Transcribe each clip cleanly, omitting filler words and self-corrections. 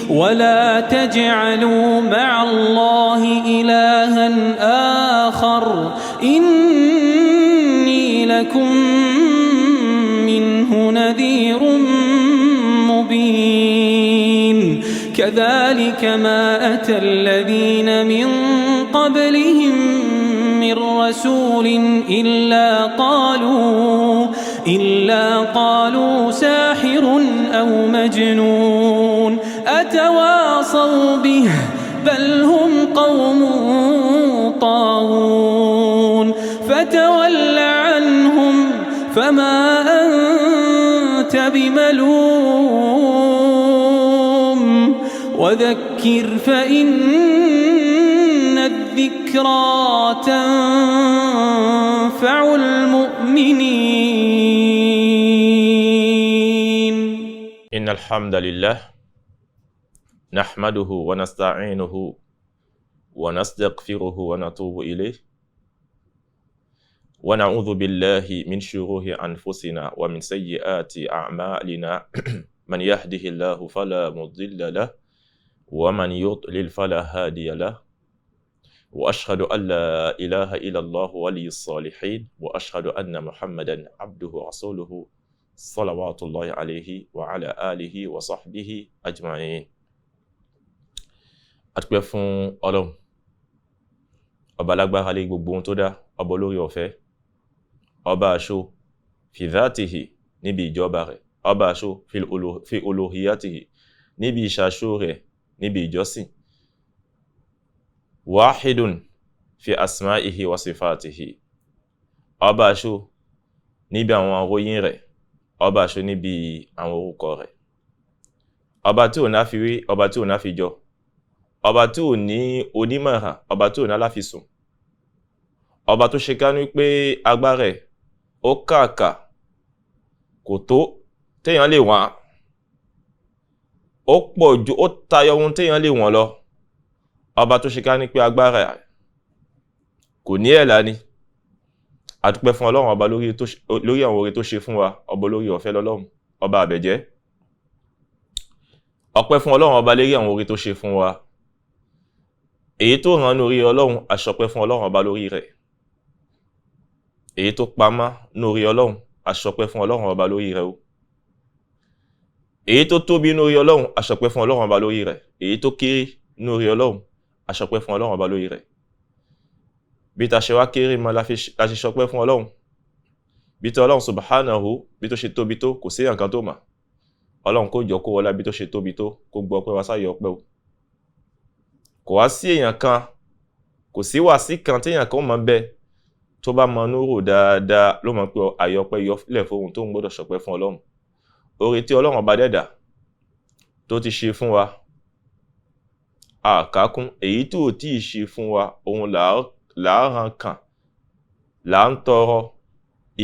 ولا تجعلوا مع الله إلها آخر إني لكم منه نذير مبين. كذلك ما أتى الذين من قبلهم من رسول إلا قالوا ساحر أو مجنون أتواصوا به بل هم قوم طاغون. فتول عنهم فما أنت بملوم وذكر فإن الذكرى تنفع المؤمنين. إن الحمد لله نحمده ونستعينه ونستغفره ونتوب إليه ونعوذ بالله من شرور أنفسنا ومن سيئات أعمالنا، من يهده الله فلا مضل له ومن يضلل فلا هادي له، وأشهد أن لا إله إلا الله ولي الصالحين، وأشهد أن محمدا عبده ورسوله صلوات الله عليه وعلى آله وصحبه أجمعين. Adúpẹ́ fún Ọlọ́run, ọba alágbára lé gbogbo ohun tó dá, ọba olórí ọ̀fẹ́, ọba àṣọ fi dhatihi níbi ìjọba rẹ̀, ọba àṣọ fi uluhiyatihi níbi ìṣàṣọ rẹ̀ níbi ìjọsìn, wahidun fi asma'ihi wa sifatihi, ọba àṣọ níbi àwọn àròyìn rẹ̀, ọba àṣọ níbi àwọn orúkọ rẹ̀, ọba tí ò ní àfiwé, ọba tí ò ní àfijọ, ọba tí ò ní onímọ̀ràn, ọba tí ò ní aláfisùn, ọba tó ṣe kánú pé agbára ẹ̀ ó kàkà kò tó téèyàn lè wọ̀n, ó pọ̀ ju, ó tayọ ohun téèyàn lè wọ̀n lọ, ọba tó ṣe kánú pé agbára ẹ̀ kò ní ẹ̀là ni. A dúpẹ́ fún Ọlọ́run ọba lórí àwọn oore tó ṣe fún wa, ọba olórí ọ̀fẹ́ lọ́lọ́run, ọba àbẹ̀jẹ́. Ọpẹ́ fún Ọlọ́run ọba lérí àwọn oore tó ṣe fún wa, èyí tó ràn lórí Ọlọ́run, aṣọpẹ́ fún Ọlọ́run ọba lórí rẹ̀, èyí tó pamọ́ lórí Ọlọ́run, aṣọpẹ́ fún Ọlọ́run ọba lórí rẹ̀ o, èyí tó tóbi lórí Ọlọ́run, aṣọpẹ́ fún Ọlọ́run ọba lórí rẹ̀, èyí tó kéré lórí Ọlọ́run, aṣọpẹ́ fún Ọlọ́run ọba lórí rẹ̀. Bí ta ṣe wá kéré mọ́ la ṣe ṣọpẹ́ fún Ọlọ́run, bí tí Ọlọ́run subhanahu bí tó ṣe tóbi tó kò sí nǹkan tó mà, Ọlọ́run kó jọ kó wọlá bí tó ṣe tóbi tó kó gbọ́ ọpẹ́ wa sáyé ọpẹ́ o. Kò wá sí èèyàn kan, kò sí wàásí kan téèyàn kan mọ̀ bẹ́ẹ̀ tó bá mọ núrò dáadáa ló mọ̀ pé àyè ọpẹ́ yọ lẹ̀ fóun tó ń gbọ́dọ̀ ṣọpẹ́ fún Ọlọ́run. Oore tí Ọlọ́run ọba dẹ́dà tó ti ṣe fún wa àkákún, èyí tó tí ì ṣe fún wa òun làá kàn là ń tọrọ.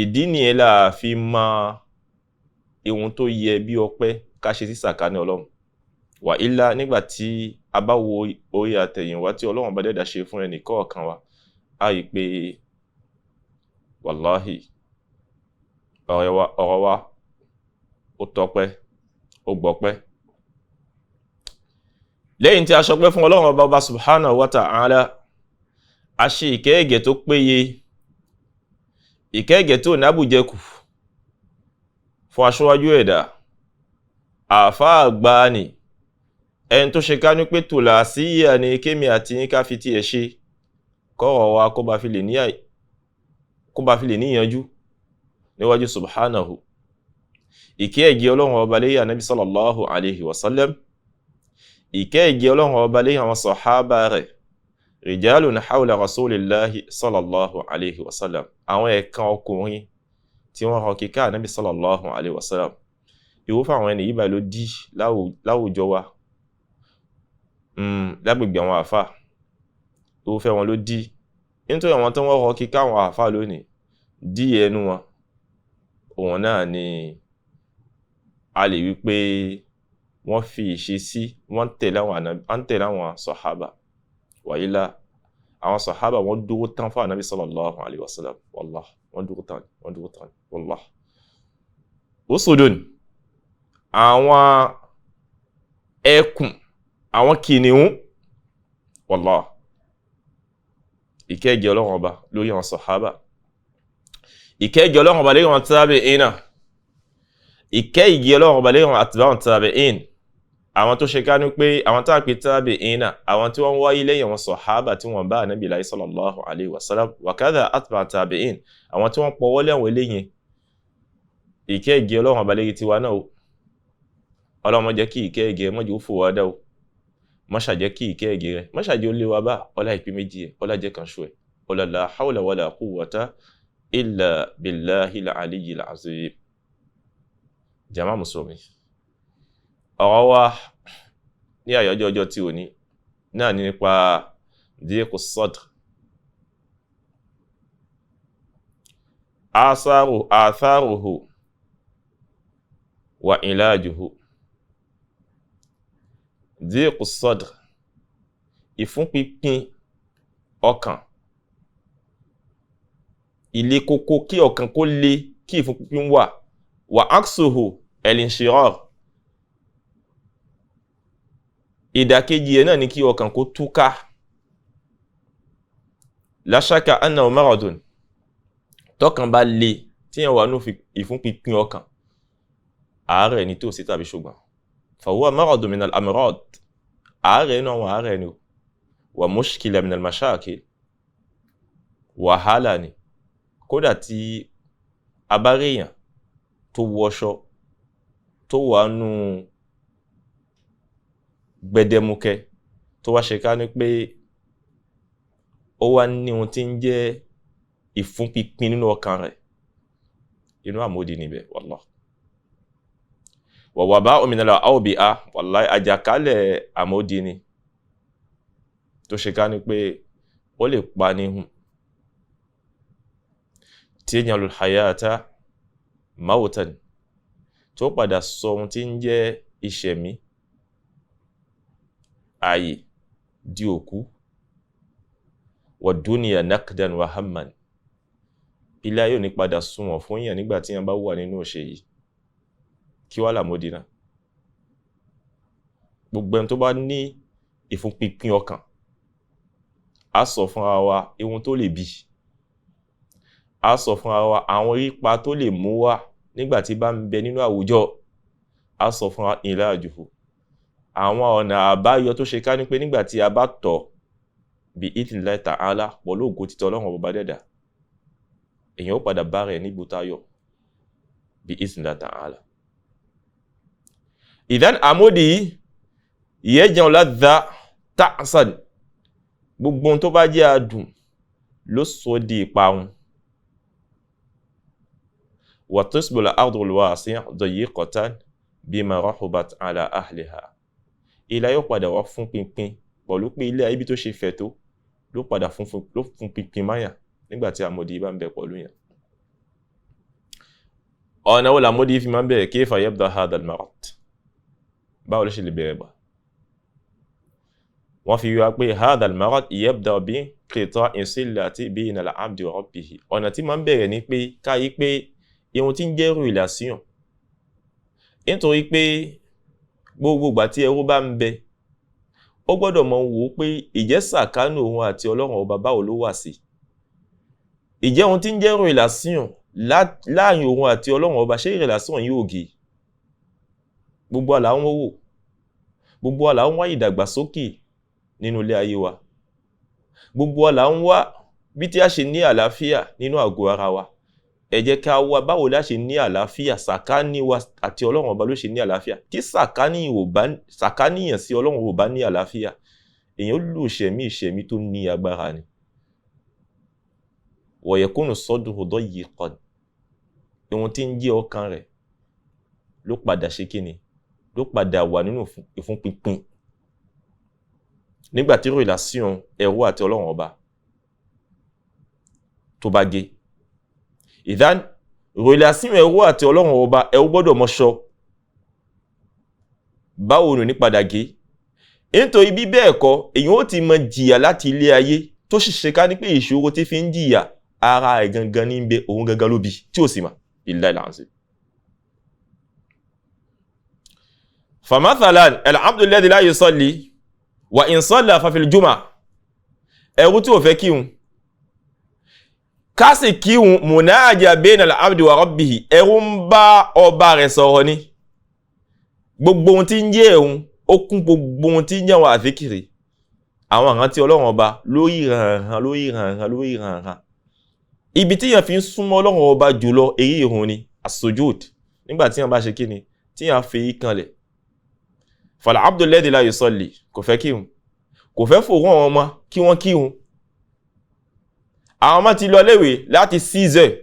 Ìdí nìyẹn là fi mọ ohun tó yẹ bí ọpẹ́ ká ṣe sí sàkání Ọlọ́run. Wà ilá nígbà tí a bá wo orí àtẹ̀yìnwá tí Ọlọ́run bá dẹ́dà ṣe fún ẹnì kọ̀ọ̀kan wa, a rí pé wàláhì ọ̀rọ̀ wa ó tọpẹ́, ó gbọpẹ́. Lẹ́yìn tí a ṣọpẹ́ fún Ọlọ́run ọba ọba subhanahu wa ta'ala, a ṣe ìkẹ́ ìgẹ̀ tó péye, ìkẹ́ ìgẹ̀ tó nábùjẹkù fún aṣíwájú ẹ̀dá, àáfàá àgbà ni, ẹni tó ṣe ká ní pé tòlà sí ìyà ni kémi àti yín ká fi tiẹ̀ ṣe kọ́rọ̀ wa kó bá fi lè níyanjú níwájú subhanahu. Ìkẹ́ ìgẹ̀ Ọlọ́run ọba lẹ́yìn Ànábì sallallahu alayhi wa sallam, ìkẹ́ ìgẹ̀ Ọlọ́run ọba lẹ́yìn àwọn sọ̀hábà rẹ̀, rijalun hawla rasulillahi sallallahu alayhi wa sallam, àwọn ẹ̀kan ọkùnrin tí wọ́n rọ kíká Ànábì sallallahu alayhi wa sallam. Ìwúfẹ́ àwọn ẹni yìí báyìí ló dí láwùjọ wa, lágbègbè àwọn àfà, ìwúfẹ́ wọn ló dí nítorí àwọn tó wọ́n rọ kíká àwọn àfà lónìí dí ẹnu wọn, òun náà ni a lè wí pé wọ́n fi ìṣesí wọ́n tẹ̀lé àwọn sọ̀hábà. Wàyílá àwọn sọ̀hábà wọ́n dúró tán fún Ànábì sallallahu alayhi wa sallam, wallah wọ́n dúró tán, wọ́n dúró tán, wallah. Usudun, àwọn ẹkùn Àwọn kìnìún, wallah, ìkẹ́ ìgẹ̀ Ọlọ́run Ọba lórí àwọn sàhábà, ìkẹ́ ìgẹ̀ Ọlọ́run Ọba lórí àwọn tábìín, ìkẹ́ ìgẹ̀ Ọlọ́run Ọba lórí àwọn atba'u tábìín, àwọn tó ṣe kánú pé àwọn tá a pè tábìín, àwọn tí wọ́n wáyé lẹ́yìn àwọn sàhábà tí wọ́n bá ànábì láyé sallallahu alayhi wa sallam, wa kadha atba'u tábìín, àwọn tí wọ́n pọ̀wọ́lé àwọn eléyìn, ìkẹ́ ìgẹ̀ Ọlọ́run Ọba lórí tiwa náà. Ọlọ́run má jẹ́ kí ìkẹ́ ìgẹ̀ má jẹ́ ó fò wá dá o, má ṣàjẹ́ kí ìkẹ́ ìgẹ̀ rẹ̀ má ṣàjẹ́ ó lé wa bá ọlá ìpín méjì ẹ̀, ọlá jẹ́ kan ṣo ẹ̀, ọlá la hawla wala quwwata illa billahil aliyyil azim. Jama mùsùlùmí, ọ̀rọ̀ wa ní àyájọ́ ọjọ́ tí ò ní náà ní nípa díẹ̀kù sadr, atharuhu wa ilajuhu. Díẹ̀kù sadr, ìfúnpinpin ọkàn, ilé kókó, kí ọkàn kó le, kí ìfúnpinpin wà, wà aksuhu el-inshirar, ìdàkejì ẹ̀ náà ni kí ọkàn kó túká. La shaka annahu maradun, tọkàn bá le tí yẹn wà ní ìfúnpinpin ọkàn, àárẹ̀ ni tó sí tàbí ṣùgbọ́n fahuwa maradun minal amrad, àárẹ̀ inú àwọn àárẹ̀ ni, wà mushkila minal mashakil, wàhálà ni. Kódà tí a bá rí èèyàn tó wọṣọ tó wà nù gbẹdẹmukẹ tó wá ṣe ká ní pé ó wá ní ohun tí ń jẹ́ ìfúnpinpin nínú ọkàn rẹ̀, inú àmódi níbẹ̀, wallah. Wàwà bá òmìnira àwòbí a, wallahi, àjàkálẹ̀ àmódi ni tó ṣe ká ní pé ó lè pa ní hùn. Taj'alul hayata mawtan, tó padà sọ ohun tí ń jẹ́ ìṣẹ̀mí ààyè di òkú. Wa dunya naqdan wa hamman, ilé ayé ò ní padà sunwọ̀n fún yàn nígbà tí yàn bá wà nínú òṣè yìí. Kí wá làmódì náà? Gbogbo ẹni tó bá ní ìfúnpinpin ọkàn, á sọ fún ara wa ohun tó lè bí, á sọ fún ara wa àwọn ipa tó lè mú wá nígbà tí bá ń bẹ nínú àwùjọ, á sọ fún wa ìlàjùhù àwọn ọ̀nà àbáyọ tó ṣe ká ní pé nígbà tí a bá tọ̀ bí idhnillahi ta'ala, pẹ̀lú ògo títọ́ Ọlọ́run ọba dẹ́dà, èèyàn ó padà bá rẹ̀ níbo tayọ̀ bí idhnillahi ta'ala. Ìdán àmódì yaj'al ladha ta'san, gbogbo ohun tó bá jẹ́ adùn ló sọ di ìparun. Wa tusbihu al-ardu al-wasi'a dayiqatan bima rahubat ala ahliha, ilé ayé padà wá fún pinpin pẹ̀lú pé ilé ayé bí tó ṣe fẹ̀ tó ló padà fún pinpin máyà nígbà tí àmódì bá ń bẹ pẹ̀lú yẹn. Ọ̀nà wo làmódì fi máa ń bẹ̀rẹ̀? Kayfa yabda hadha al-marad, báwo ló ṣe lè bẹ̀rẹ̀ gbà? Wọ́n fi wá pé hadha al-marad yabda bi qita'i sillati bayna al-abdi wa rabbihi. Ọ̀nà tí máa ń bẹ̀rẹ̀ ni pé káyí pé ihun tí ń jẹ́ relation, nítorí pé gbogbo ìgbà tí ẹrú bá ń bẹ, ó gbọ́dọ̀ mọ̀ wò ó pé ìjẹ́ sàkánù òun àti Ọlọ́run ọba báwo ló wà sí, ìjẹ́ ohun tí ń jẹ́ relation láàrin òun àti Ọlọ́run ọba, ṣé relation yìí ò gé? Gbogbo àlà ń wò, gbogbo àlà ń wá ìdàgbàsókè nínú ilé ayé wa, gbogbo àlà ń wá bí tí a ṣe ní àlàáfíà nínú àgọ́ ara wa. Ẹ jẹ́ ká wá báwo la ṣe ní àlàáfíà, sàkání wa àti Ọlọ́run ọba ló ṣe ní àlàáfíà. Tí sàkáníyàn sí Ọlọ́run ò bá ní àlàáfíà, èèyàn ó lù ìṣẹ̀mí ìṣẹ̀mí tó ní agbára ni. Wa yakunu sadruhu dayiqan, ohun tí ń jẹ́ ọkàn rẹ̀ ló padà ṣe kíni, ló padà wà nínú ìfúnpinpin nígbà tí relation ẹrú àti Ọlọ́run ọba tó bá gé. Ìdán relation ẹrú àti Ọlọ́run ọba, ẹrú gbọ́dọ̀ mọṣọ báwo nù ní padà gé, nítorí bí bẹ́ẹ̀ kọ́ èyàn ó ti mọ jìyà láti ilé ayé tó sì ṣe ká ní pé ìṣòro tí fi ń jìyà ara ẹ̀ gangan ní bẹ, òun gangan ló bí tí ò sì mà. Billahi al-azim. Famathalan al-abdu alladhi la yusalli, Wa in salla fa fil juma, ẹrú tí ò fẹ́ kírun kásì kírun munaja bayna al-abdi wa rabbihi, ẹrú ń bá ọba rẹ̀ sọ̀rọ̀ ni. Gbogbo ohun tí ń jẹ́ ẹ̀hún ó kún gbogbo ohun tí ń jẹ́ àwọn àfikiri, àwọn àrántí Ọlọ́run ọba lórí ìrànràn lórí ìrànràn lórí ìrànràn. Ibi tí yẹn fi ń súnmọ́ Ọlọ́run ọba jùlọ èyí ìrun ni as-sujud, nígbà tí yẹn bá ṣe kíni tí yẹn fi í kanlẹ̀. Fal abdu alladhi la yusalli, kò fẹ́ kírun, kò fẹ́ fòrún àwọn ọmọ kí wọ́n kírun. Àwọn ọmọ ti lọ léwe láti 6h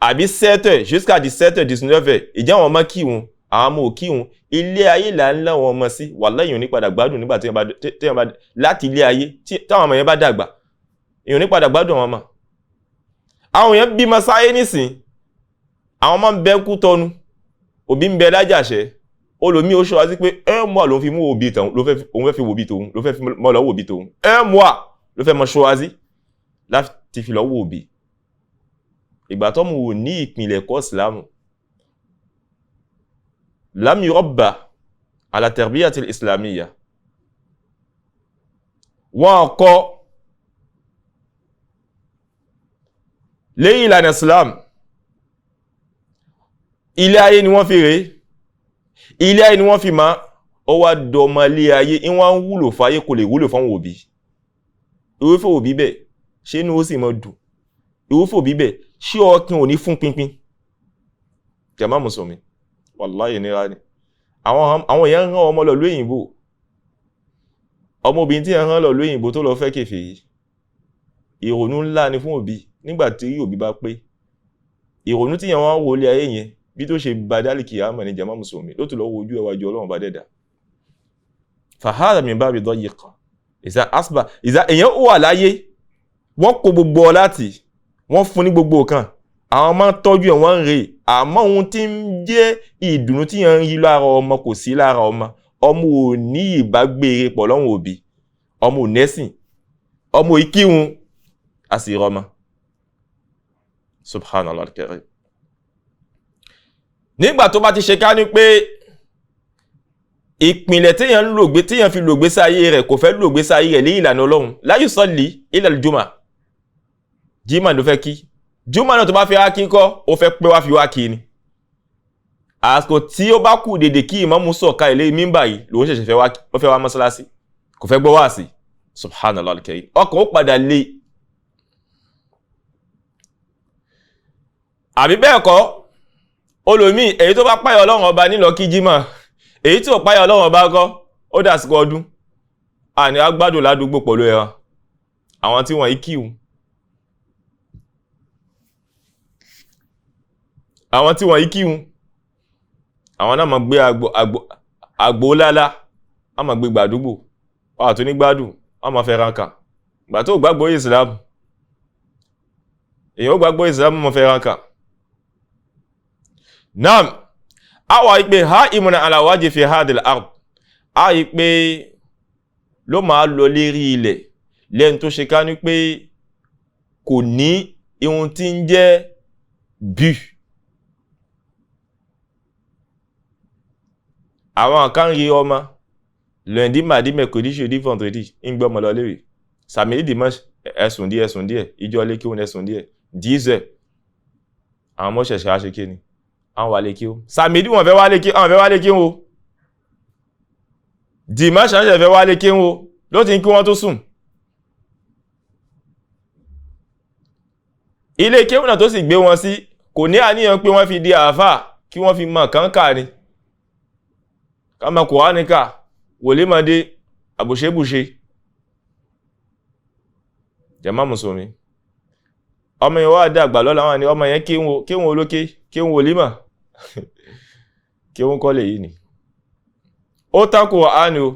àbí 7h jusqu'à 17h 19h, ìjẹ́ àwọn ọmọ kírun, àwọn ọmọ ò kírun. Ilé ayé là ń láwọn ọmọ sí, wàláhì èèyàn ní padà gbádùn nígbà tí èèyàn bá láti ilé ayé táwọn ọmọ yẹn bá dàgbà, èèyàn ní padà gbádùn àwọn ọmọ. Àwọn èèyàn bímọ sáyé nísìn, àwọn ọmọ ń bẹ kú tọnu, òbí ń bẹ lájàṣẹ, olómi ó ṣọ́ra sí pé un mois ló fi mú òbí tòun, ló fẹ́ fi wòbí tòun, ló fẹ́ fi mọ́ lọ́wọ́ òbí tòun, un mois ló fẹ́ mọ ṣọ́ra sí láti fi lọ́wọ́ òbí. Ìgbà tó mú wò ní ìpìlẹ̀ ẹ̀kọ́ ìsìlámù, lam yurabba ala tarbiyati islamiyya, wọ́n kọ́ lẹ́yìn ìlànà islam, ilé ayé ni wọ́n fi rèé, ilé ayé ni wọ́n fi máa, ó wá dọmọ ilé ayé, ìwọ́n ń wúlò fáyé kò lè wúlò fáwọn òbí. Irúfẹ́ òbí bẹ́ẹ̀ ṣé inú ó sì mọ́ dùn? Irúfẹ́ òbí bẹ́ẹ̀ ṣé ọkàn ò ní fún pínpín? Jàmá mùsùlùmí, wàláhì nira ni. Àwọn èèyàn rán ọmọ lọ lóyìnbó, ọmọbìnrin tí èèyàn rán lọ lóyìnbó tó lọ fẹ́ kèfèrí, ìrònú ńlá ni fún òbí nígbà tí òbí bá pé. Ìrònú tí èèyàn wá ń wo ilé ayé yẹn bí tó ṣe bá dálì kìyàmọ̀ ní jàmá mùsùlùmí ló tún lọ wo ojú ẹwà ju Ọlọ́run bá dẹ́dà. Fàhádà min bábi dọ́yìí ìsà asba ìsà èèyàn ó wà láyé, wọ́n kó gbogbo ọ láti wọ́n fún ní gbogbo kan, àwọn máa ń tọ́jú ẹ̀ wọ́n ń rè, àmọ́ ohun tí ń jẹ́ ìdùnnú tí yẹn ń rí lára ọmọ kò sí lára ọmọ. Ọmọ ò ní ìbágbére pọ̀ lọ́wọ́ òbí, ọmọ ò nẹ́sìn, ọmọ ò kírun, a sì rọmọ. Subhanallah al-karim. Nígbà tó bá ti ṣe ká ní pé ìpìlẹ̀ téèyàn ń lògbé, téèyàn fi lògbé sáyé rẹ̀ kò fẹ́ lògbé sáyé rẹ̀ ní ìlànà Ọlọ́run, la yusalli illa al-juma, jimá ló fẹ́ kí, juma náà tó bá fẹ́ wá kí kọ́, ó fẹ́ pé wá fi wá kí ni. Àsìkò tí ó bá kù dèdè kí ìmáàmù sọ̀ka ilé mímbà yìí lòun ṣẹ̀ṣẹ̀ fẹ́ wá mọ́sálásí, kò fẹ́ gbọ́ wá sí. Subhanallah al-karim. Ọkàn ó padà lé. Àbí bẹ́ẹ̀ kọ́, olòmí èyí tó bá páyà Ọlọ́run ọba nílọ kí jímọ̀, èyí tí ò páyà Ọlọ́run ọba kọ́, ó dàsìkò ọdún, àní agbádùn ládùúgbò pẹ̀lú ẹran àwọn tí wọ́n kíhun, àwọn tí wọ́n kíhun, àwọn náà máa gbé àgbò lálá, wọ́n máa gbé gbàdúgbò, wọ́n àtún ní gbádùn, wọ́n máa fẹ́ ranka. Ìgbà tó gbàgbọ́ Islam, èyàn ó gbàgbọ́ Islam máa fẹ́ ranka. Naam, a wà pé ha ìmúna aláwájì fi hadil ard, a yí pé ló máa lọ lérí ilẹ̀ lẹ́nu tó ṣe ká ní pé kò ní ihun tí ń jẹ́ bí. Àwọn kan rí ọmọ lundi, mardi, mercredi, jeudi, vendredi ń gbé ọmọ lọ léwe, samedi, dimanche ẹ̀sùn díẹ̀ ẹ̀sùn díẹ̀, ìjọ lé kí òun ẹ̀sùn díẹ̀, 10h àwọn ọmọ ṣẹ̀ṣẹ̀ á ṣe kí ni, àwọn wà lè kí o. Samedi wọ́n fẹ́ wá lè kí, àwọn fẹ́ wá lè kí o. Dimanche àwọn fẹ́ wá lè kí o, ló ti ń kí wọ́n tó sùn. Ilé kéwù náà tó sì gbé wọn sí kò ní àníyàn pé wọ́n fi di àáfà kí wọ́n fi mọ̀ kánká ni, ká mọ̀ Kùránì kà, wòlímọ̀dé àbùṣebùṣe. Jàmá mùsùlùmí, ọmọ yẹn wá dàgbà lọ́la wọn ni ọmọ yẹn kéwù olókè, kéwù wòlímọ̀, kéwù kọ́ lè yìí ni. Ó tán Kùránì o,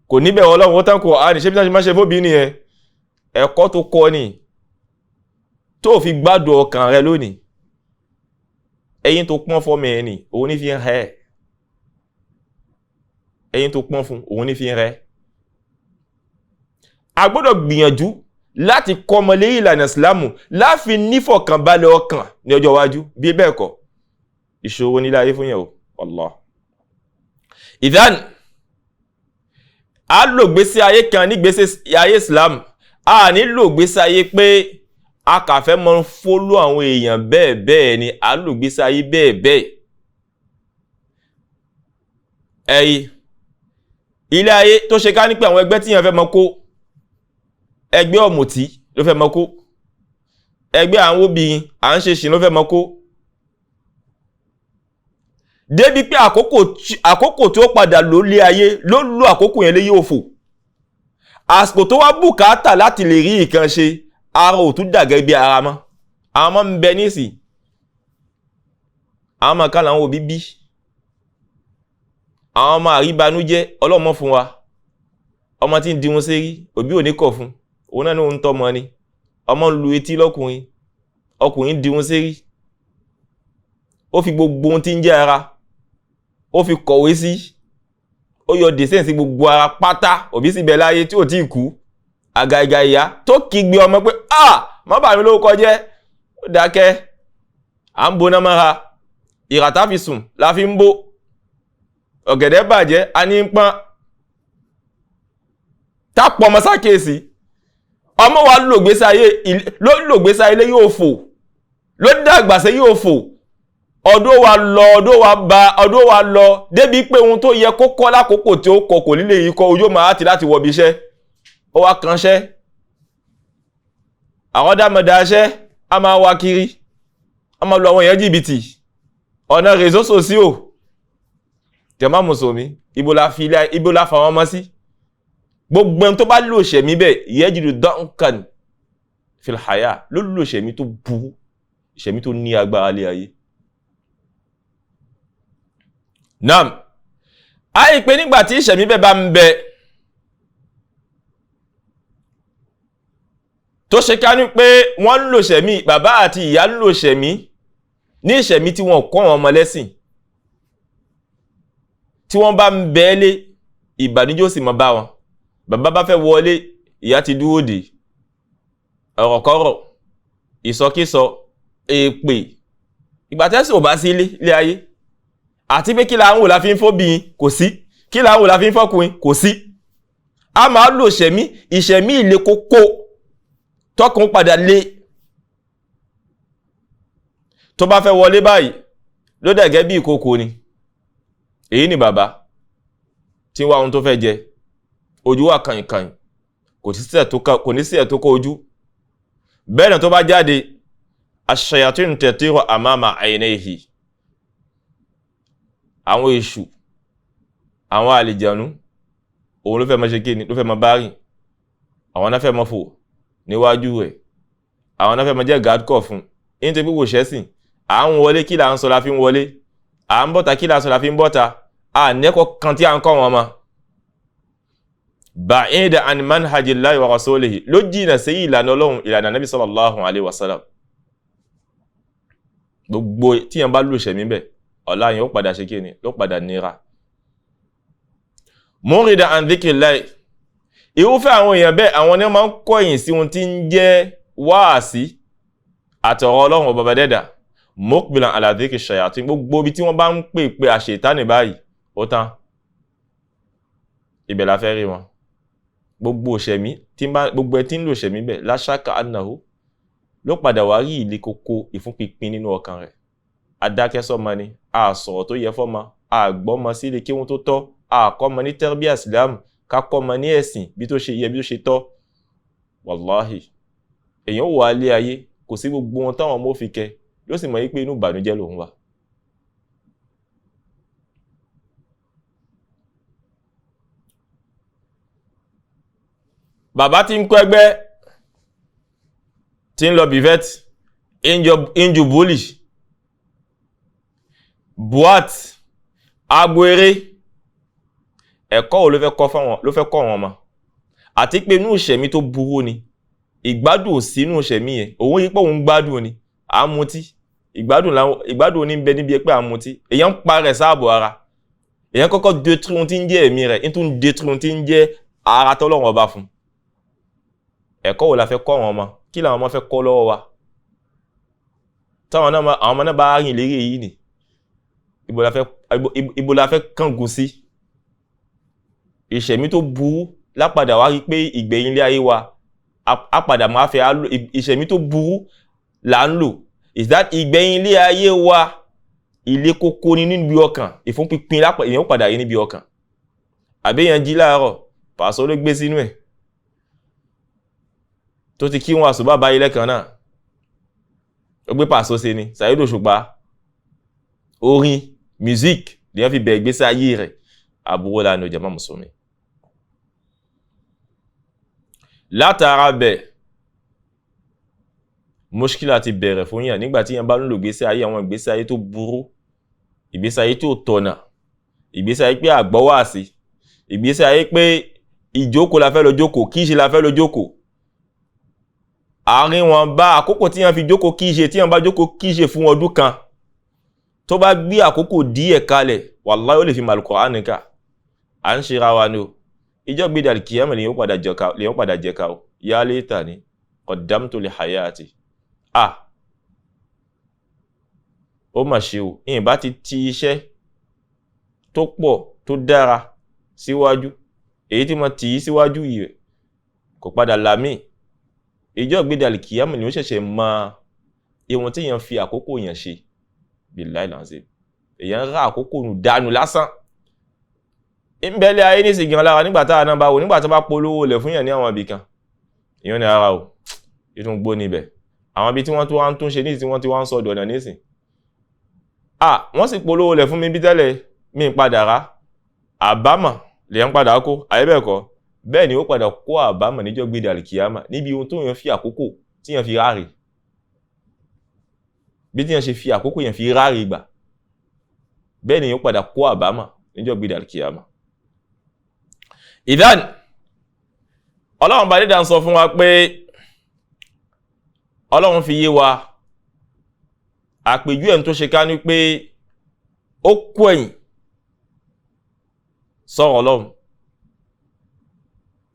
kò níbẹ̀ Ọlọ́run, ó tán Kùránì, ṣé bí wọ́n ṣe máa ṣe fóbi nìyẹn? Ẹ̀kọ́ tó kọ́ ni tó fi gbádùn ọkàn rẹ lónìí, ẹyin tó pọ́n fọ́mọ ẹ̀ ni òun ní fi ń rẹ, ẹyin tó pọ́n fún òun ní fi ń rẹ. A gbọ́dọ̀ gbìyànjú láti kọ́ ọmọ lé ìlànà ìsìlámù láfi nífọ̀kànbalẹ̀ ọkàn ní ọjọ́ iwájú, bí bẹ́ẹ̀ kọ́ ìṣòro nílé ayé fún yẹn o, wallah. Ìdán A lò gbésí ayé kan ní gbésí ayé Islam, a ní lò gbésí ayé pé a kà fẹ́ mọ fólú àwọn èèyàn bẹ́ẹ̀ bẹ́ẹ̀ ni, a lò gbésí ayé bẹ́ẹ̀ bẹ́ẹ̀. Ẹ̀yí ilé ayé tó ṣe ká ní pé àwọn ẹgbẹ́ tíyàn fẹ́ mọ kó, ẹgbẹ́ ọ̀mùtí ló fẹ́ mọ kó, ẹgbẹ́ àwọn obìnrin à ń ṣe ṣìn ló fẹ́ mọ kó, débi pé àkókò tí ó padà lò lé ayé ló lo àkókò yẹn lé yóò fò. Àsìkò tó wá bùkátà láti lè rí nǹkan ṣe, ara ò tún dàgẹ́ bí ara mọ́. Àwọn ọmọ ń bẹ nísìn, àwọn ọmọ kan làwọn òbí bí, àwọn ọmọ àríbanújẹ́ ọlọ́mọ fún wa, ọmọ tí ń dirun sérí òbí ò ní kọ̀ fún, òun náà ní òun tọ́mọ ni, ọmọ ń lu etí lọ́kùnrin, ọkùnrin ń dirun sérí, ó fi gbogbo ohun tí ń jẹ́ ara ó fi kọ̀wé sí, ó yọ dèsẹ́ǹ sí gbogbo ara pátá, òbí sì bẹ láyé tí ò tí ì kú, àgàgà ìyá tó kígbe ọmọ pé ah má bà mí lórúkọ jẹ́, ó dákẹ́, à ń boná mọ́ra, ìràtá fi sùn la fi ń bó, ọ̀gẹ̀dẹ̀ bàjẹ́ a ní ń pọ́n, tápọ̀ ọmọ sákèsí, ọmọ wa lògbésí ayé yóò fò, ló dàgbàsẹ́ yóò fò, ọdún wa lọ, ọdún wa ba, ọdún wa lọ, débi pé ohun tó yẹ kó kọ́ lákòókò tí ó kọ kò nílé yìí kọ, ojú máa ti láti wọbi iṣẹ́, ó wá kanṣẹ́, àwọn dámọ̀dá iṣẹ́ a máa wá kiri, a máa lu àwọn èèyàn jìbìtì, ọ̀nà réseaux sociaux. Jàmá mùsùlùmí, ibo la fi ilé, ibo la fa wọn mọ́ sí? Gbogbo ẹni tó bá lò ṣẹ̀mí bẹ́ẹ̀, yajidu dankan fil haya, ló lò ṣẹ̀mí tó burú, ṣẹ̀mí tó ní agbára lé ayé. Naam, a yìí pé nígbà tí ìṣẹ̀mí bẹ́ẹ̀ bá ń bẹ, tó ṣe ká ní pé wọ́n ń lò ṣẹ̀mí, bàbá àti ìyá ń lò ṣẹ̀mí ní ìṣẹ̀mí tí wọ́n kọ́ àwọn ọmọ lẹ́sìn, tí wọ́n bá ń bẹ́ẹ́lé, ìbànújẹ́ ó sì mọ́ bá wọn. Bàbá bá fẹ́ wọlé, ìyá ti dúró dè, ọ̀rọ̀kọ́rọ̀, ìsọkísọ, èpè, ìgbà tẹ́sí ò bá sí ilé ayé, àti pé kí la ń wò la fi ń fóbìnrin kò sí, kí la ń wò la fi ń fọ́kùnrin kò sí. A máa lò ṣẹ̀mí, ìṣẹ̀mí ìle kókó tọkùn padà lé. Tó bá fẹ́ wọlé báyìí ló dẹ̀gẹ́ bí ìkókó ni. Èyí ni bàbá tí ń wá ohun tó fẹ́ jẹ, ojú wà kàìnkàìn, kò ní sí ẹ̀ tó kó ojú. Bẹ́ẹ̀ ni tó bá jáde, aṣ-ṣayatin tatiru amama aynayhi, àwọn èṣù, àwọn àlìjànú, òun ló fẹ́ máa ṣe kíni, ló fẹ́ máa bá rìn, àwọn náà fẹ́ máa fò níwájú rẹ̀, àwọn náà fẹ́ máa jẹ́ gàdkọ̀ fún un. Nítorí pé kò ṣẹ́sìn, à ń wọlé kí là ń sọ la fi ń wọlé, à ń bọ́ta kí là ń sọ la fi ń bọ́ta, à nẹ́kọ̀ọ́ kan tí à ń kọ́ wọn mọ́. Ba'ida an manhajillahi wa rasulihi, ló jìnà sí ìlànà Ọlọ́run, ìlànà Nabi sallallahu alayhi wa sallam. Gbogbo tíyàn bá lò ṣẹ̀mí bẹ̀, ọ̀la yẹn ó padà ṣe kí ni, ló padà nira. Murida an dhikrillahi, irúfẹ́ àwọn èèyàn bẹ́ẹ̀, àwọn ni wọ́n máa ń kọ̀yìn sí ohun tí ń jẹ́ wáàsí àtọ̀rọ̀ Ọlọ́run ọba dẹ́dà. Muqbilan ala dhikri shayatin, gbogbo ibi tí wọ́n bá ń pè pé àṣetánì báyìí, ó tán, ibẹ̀ la fẹ́ rí wọn. Gbogbo òṣèmí tí ń bá, gbogbo ẹ tí ń lò ṣẹ̀mí bẹ́ẹ̀, la shakka annahu, ló padà wá rí ìle koko ìfúnpinpin nínú ọkàn rẹ̀. Adákẹ́sọ́mọ ni, a sọ̀rọ̀ tó yẹ fọ́mọ, a gbọ́mọ sílé kí wọ́n tó tọ́, a kọ́mọ ní tẹ́rbíà Islam, ká kọ́mọ ní ẹ̀sìn bí tó ṣe yẹ bí tó ṣe tọ́. Wàláhì, èèyàn wà lé ayé, kò sí gbogbo ohun táwọn ọmọ fi kẹ, ló sì mọ̀ wípé inú ìbànújẹ́ lòun wà. Bàbá tí ń kọ́ ẹgbẹ́, tí ń lọ bivet, inju búlì, buat, agbo eré, ẹ̀kọ́ wo ló fẹ́ kọ́ fáwọn, ló fẹ́ kọ́ wọn mọ́? Àti pé inú ìṣẹ̀mí tó burú ni, ìgbádùn ò sí inú ìṣẹ̀mí yẹn, òun yí pé òun gbádùn ni, à ń mutí, ìgbádùn ní ń bẹ níbi pé à ń mutí, èèyàn ń pa rẹ̀ sáàbò ara, èèyàn kọ́kọ́ détruire ohun tí ń jẹ́ ẹ̀mí rẹ̀, ń tún détruire ohun tí ń jẹ́ ara tọ́lọ́run ọba fún. Ẹ̀kọ́ wo la fẹ́ kọ́ àwọn ọmọ? Kí làwọn ọmọ fẹ́ kọ́ lọ́wọ́ wa? Táwọn náà, àwọn ọmọ náà bá rìn lérí èyí ni, ibo la fẹ́ kángun sí? Ìṣẹ̀mí tó burú lápadà wá rí pé ìgbẹ̀yìn ilé ayé wa á padà máa fẹ́ ìṣẹ̀mí tó burú là ń lò. Is that ìgbẹ̀yìn ilé ayé wa, ilé kókó ní níbi ọkàn, ìfúnpinpin èèyàn padà rí níbi ọkàn. Àbí èèyàn jí láàárọ̀, pàṣọ ló gbé sínú ẹ̀ tó ti kí wọn àṣùbà báyìí lẹ́kan náà, ó gbé pàṣọ sí ni Saheed Òṣùpá, orin music lèèyàn fi bẹ̀rẹ̀ ìgbésí ayé rẹ̀. Àbúrò lánàá jàmá mùsùlùmí. Látara bẹ̀, mushkila ti bẹ̀rẹ̀ fún yàn nígbà tí yàn bá ń lò ìgbésí ayé, àwọn ìgbésí ayé tó burú, ìgbésí ayé tó tọ̀nà, ìgbésí ayé pé àgbọ́wàsí, ìgbésí ayé pé ìjókòó la fẹ́ lọ jókòó, kí ṣe la fẹ́ lọ jókòó. Àárín wọn bá àkókò tí yàn fi jókòó kí ṣe, tí yàn bá jókòó kí ṣe fún ọdún kan, tó bá gbé àkókò díẹ̀ kalẹ̀, wàláhí ó lè fi mọ Al-Qur'an ká. À ń ṣera wa ni o. Ìjọ gbé dàlí kìyàmù lèyàn padà jẹka o. Ya laitani qaddamtu li hayati. Ah, ó mà ṣe o, ìyìn bá ti ti iṣẹ́ tó pọ̀ tó dára síwájú, èyí tí mo tì í síwájú yìí kò padà làmì. Ìjọ gbé dàlí kìyàmù lèyàn ṣẹ̀ṣẹ̀ mọ ihun tí èèyàn fi àkókò yẹn ṣe. Billahi lanzim. Èèyàn rá àkókò nù dànù lásán. Ìbẹ̀lẹ̀ ayé ní ìsìnkàn lára nígbà táà náà bá wò, nígbà tó bá polówó lẹ̀ fún yàn ní àwọn ibì kan, èèyàn ní ara o, inú gbó níbẹ̀. Àwọn ibi tí wọ́n tó wá ń tún ṣe nísìn, tí wọ́n ti wá ń sọ dọ̀nà nísìn. À, wọ́n sì polówó lẹ̀ fún mi bí tẹ́lẹ̀, mi ń padà rà. Àbámọ̀ lèèyàn padà kó, àyè bẹ́ẹ̀ kọ́. Bẹ́ẹ̀ ni ó padà kó àbámọ̀ níjọ́ gbé dàlí kìyámà níbi ohun tó yàn fi àkókò tí yàn fi ráre. Bí tí yàn ṣe fi àkókò yàn fi ráre gbà. Bẹ́ẹ̀ ni ó padà kó àbámọ̀ níjọ́ gbé dàlí kìyámà. Ìdán, Ọlọ́run bá dídá ń sọ fún wa pé Ọlọ́run fi yé wa àpèjú ẹ̀ tó ṣe ká ní pé ó kú ẹ̀yìn sọ̀rọ̀ Ọlọ́run,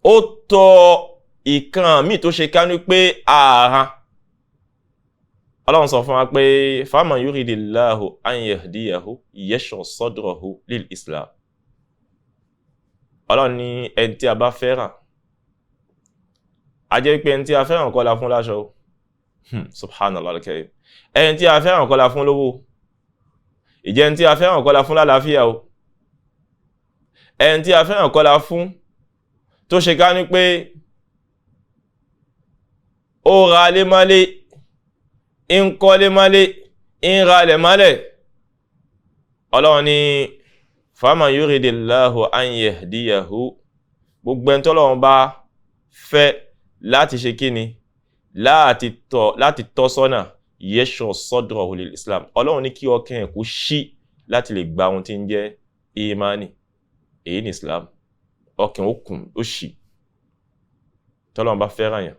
ó tọ ìkan míì tó ṣe ká ní pé ààrán. Ọlọ́run sọ fún wa pé faman yuridillahu an yahdiyahu yashrah sadrahu lil Islam. Ọlọ́run ní ẹni tí a bá fẹ́ràn, a jẹ́ pé ẹni tí a fẹ́ràn kọ́ la fún láṣọ. Subhanallah al-karim. Ẹni tí a fẹ́ràn kọ́ la fún lówó, ìjẹ́ ẹni tí a fẹ́ràn kọ́ la fún lálàáfíà o, ẹni tí a fẹ́ràn kọ́ la fún tó ṣe ká ní pé ó ra lé mọ́lé, ń kọ́lé mọ́lé, ń ra lẹ̀ mọ́lẹ̀. Ọlọ́run ní faman yuridillahu an yahdiyahu, gbogbo ẹni tọ́lọ́run bá fẹ́ láti ṣe kíni, láti tọ́ sọ́nà, yashrah sadrahu lil Islam. Ọlọ́run ní kí ọkàn ẹ̀ kó ṣí láti lè gba ohun tí ń jẹ́ ìmánì, èyí ní Islam. Ọkàn ó kùn ó ṣí. Tọ́lọ́run bá fẹ́ràn yàn,